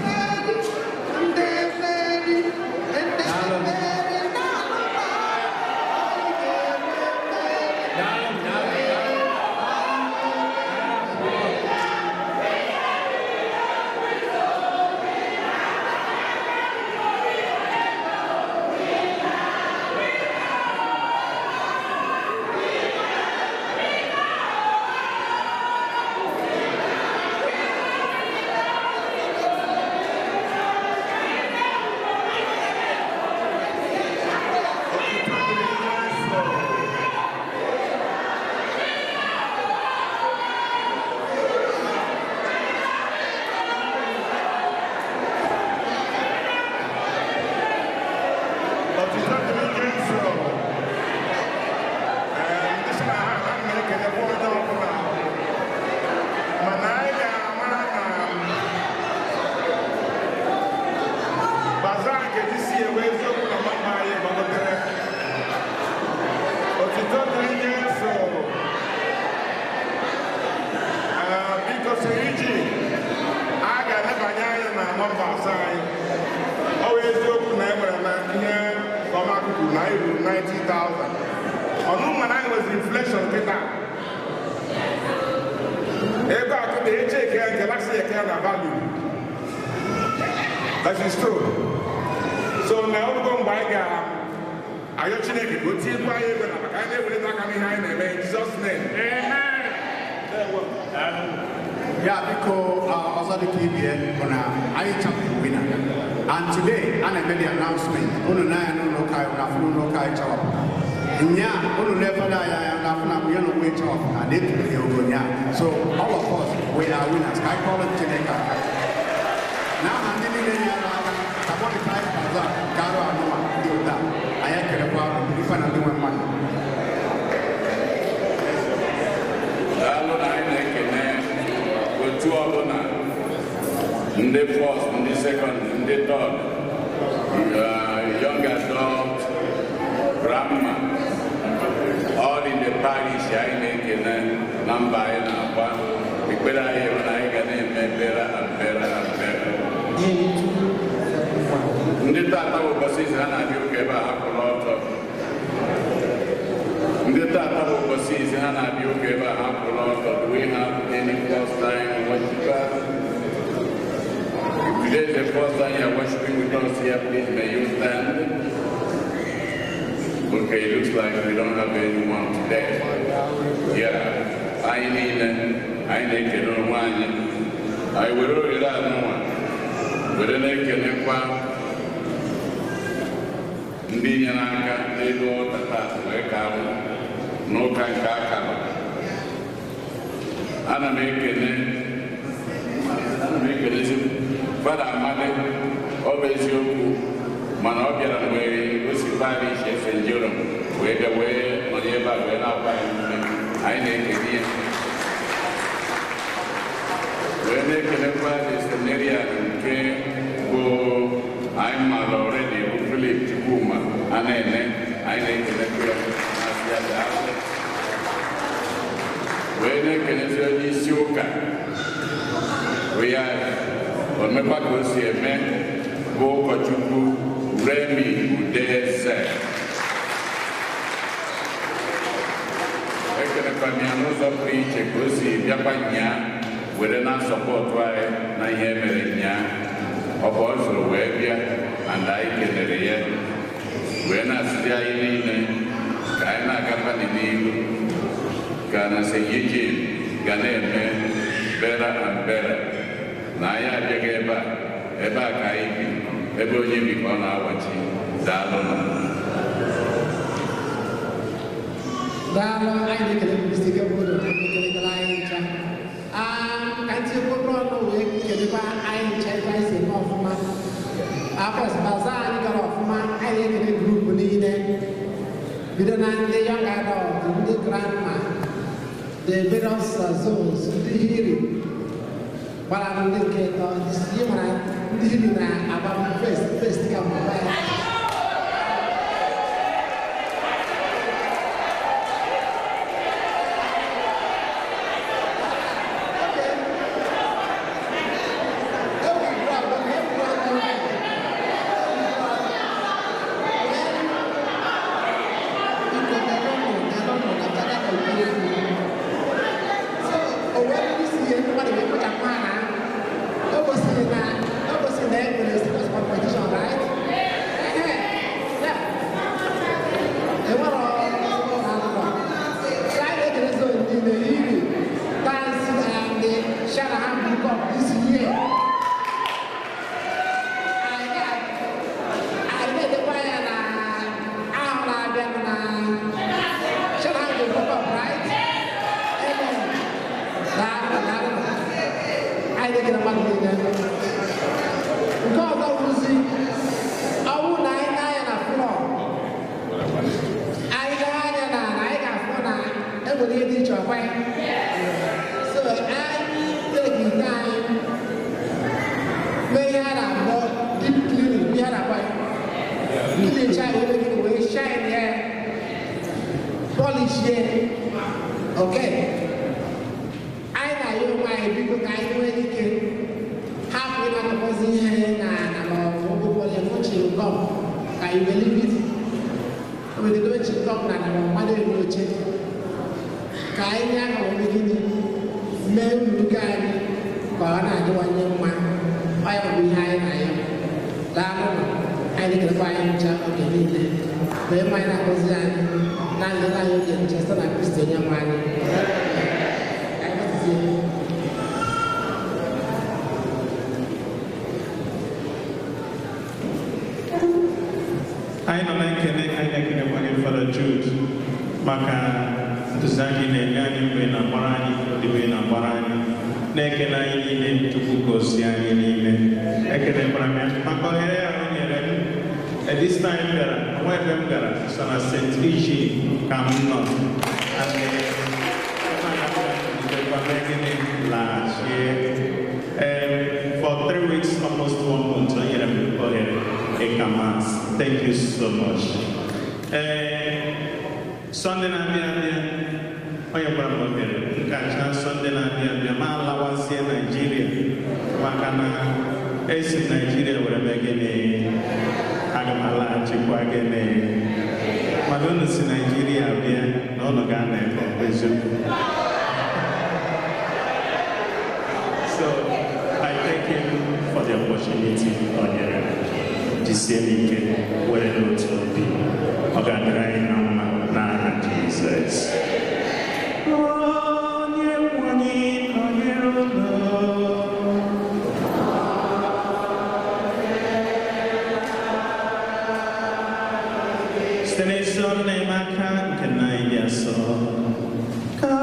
J: Inflation kịta. Ego a kịta eche eke ya nke last year na value. That is true. So na ogo mgbe anyị ga-ayọ Chineke ka o tinyekwa anyị ego na maka anyị na-ewelite aka n'ihe anyị na-eme in Jesus name.
G: Amen.
H: Ya biko ọzọ dịka ibie bụ na anyị chapụrụ winner. And today, a na-eme the announcement. Unu na-anya n'ụlọ ụka anyị na-afụ n'ụlọ ụka anyị chawapụta. Nya, unu na-efere anyị anya na-afụ na ya na onwe chawapụta na-etubere ya ogo nya. So all of us, we are winners. Ka anyị kọọrọ Chineke aka. N'aha ndị niile nyere aka, ka Boniface Bazaar garụ anụwa ndị ụta. Anyị ekelekwa ife na ndị nwe mmadụ.
A: Daalụ na anyị na-ekene otu ọbụla ndị first, ndị second, ndị third, young adult, grandma, all in the parish anyị na-ekene na mba anyị na-agba ekpere anyị bụ na anyị ga na-eme bera and bera and bera. Ndị tata bụ ụbọchị izu ha na-abịa ụka ebe a ha kwụrụ ọtọ. Ndị tata bụ ụbọchị izu ha na-abịa ụka ebe a ha kwụrụ ọtọ. Do we have any first time worshiper? If today is the first time you are worshiping with us here, please may you stand. Okay, it looks like we don't have anyone today. Yeah, anyị niile, anyị na-ekele onwe anyị. Anyị were ohere a n'ụwa, were na-ekelekwa ndị nyere aka n'elu ọta taa wee ka ahụ n'ụka nke akara. Ana m ekelezi Fada Amadi, ọ bụ eziokwu mana ọ bịara mgbe o si parish St. Jerome wee bịa wee nọnye ebe a wee na-agba anyị ume. Anyị na-ekele ya wee na-ekelekwa the seminarian nke bụ anyị mara already bụ Philip Chukwuma a na-ene anyị na-ekelekwa ya na-asị ya daalụ. Wee na-ekelezi onye isi ụka bụ ya omekwa ka o si eme bụ ụkọchukwu Remi Udeze. Ekelekwa m ya n'ụzọ pụrụ iche ka o si bịakwa nyaa were na-asọpọtụ anyị na ihe mere nyaa. Ọ bụ ọ zụrụ wee bịa and anyị kelere ya wee na-asịzi anyị niile ka anyị na-agakwanị n'ihu ka na St. Eugene ga na-eme bera and bera na anyị abịaghị ebe a ka anyị bi ebe onye bi ka ọ na-awachi. Daalụ.
K: Daalụ, anyị na-ekele Mr. Gabriel ekelekele anyị ncha. Ka ndị okpokoro ọnụ wee kelekwa anyị ncha ebe anyị si eme ọfụma. Afọs baza anyị gara ọfụma, anyị na-ekele grupu niile. Bido na ndị young adult, ndị grandma, the various zones, ndị hiri gbara ndị nke ịtọ, ndị mara ndị hiri na-agba first ka mgbe ya. Nke ọzọ wụzi ọwụ na anyị na-anya na flọ anyị gaa anya na anyị ga-afụ na enwere ihe dị iche ọkwa. So anyị tegide anyị mee ihe a na-akpọ deep cleaning, ihe a na-akpọ clean shine ebe gị wee shine ya, polish ya. Okay, anyị na-ayọ onwe anyị biko ka anyị nwee ike hapụ ịnakọzi ihe na ma ọ bụ ụgbọkwọrọ efo chingom ka you believe it. Obodo chingom na na mmadụ elu oche Ka anyị nye aka wee gịnị mee ụlọ anyị ka ọ na-adịwanye mma. Ọ ya bụ ihe anyị na-ayọ. Daalụ, anyị na-ekelekwa anyị ncha oge niile. Mgbe ịma anyị na-akụzi anyị na nlele anyị oge ncha site na Kristi onye nwe anyị. Ka anyị gbazie.
B: Anyị nọ na-ekele, anyị na-ekelekwa gị, Fada Jude, maka ntụziaka ị na-enye anyị mgbe ị na-agbara anyị odibo ị na-agbara anyị, na-ekele anyị niile. Chukwu gozie anyị niile. Ekelekwara m ya maka ohere ya o nyere m. At this time bịara onwe ebe m gara so na St. Iji ka m nọ. And, gịnị laghachie. For 3 weeks, almost one month, o nyere m ohere ịka Mass. Thank you so much. Ee, Sunday na-abịa abịa, onye gwara m ohere nkacha Sunday na-abịa abịa, ma alawazie Naijiria, maka na esi m Naijiria were mee gịnị, aga m alaghachikwa gịnị, mana unu si Naijiria bịa na unu ga-anọ ebe ọ bụ eziokwu. So I thank him for the opportunity o nyere m. Jisie m ike were n'otu obi, ọ ga-adịrị anyị na mma n'aha Jizọs. Onye nwe anyị nọnyere unu. Site n'ezi ọrụ na-eme aka nke nna anyị dị asọ ka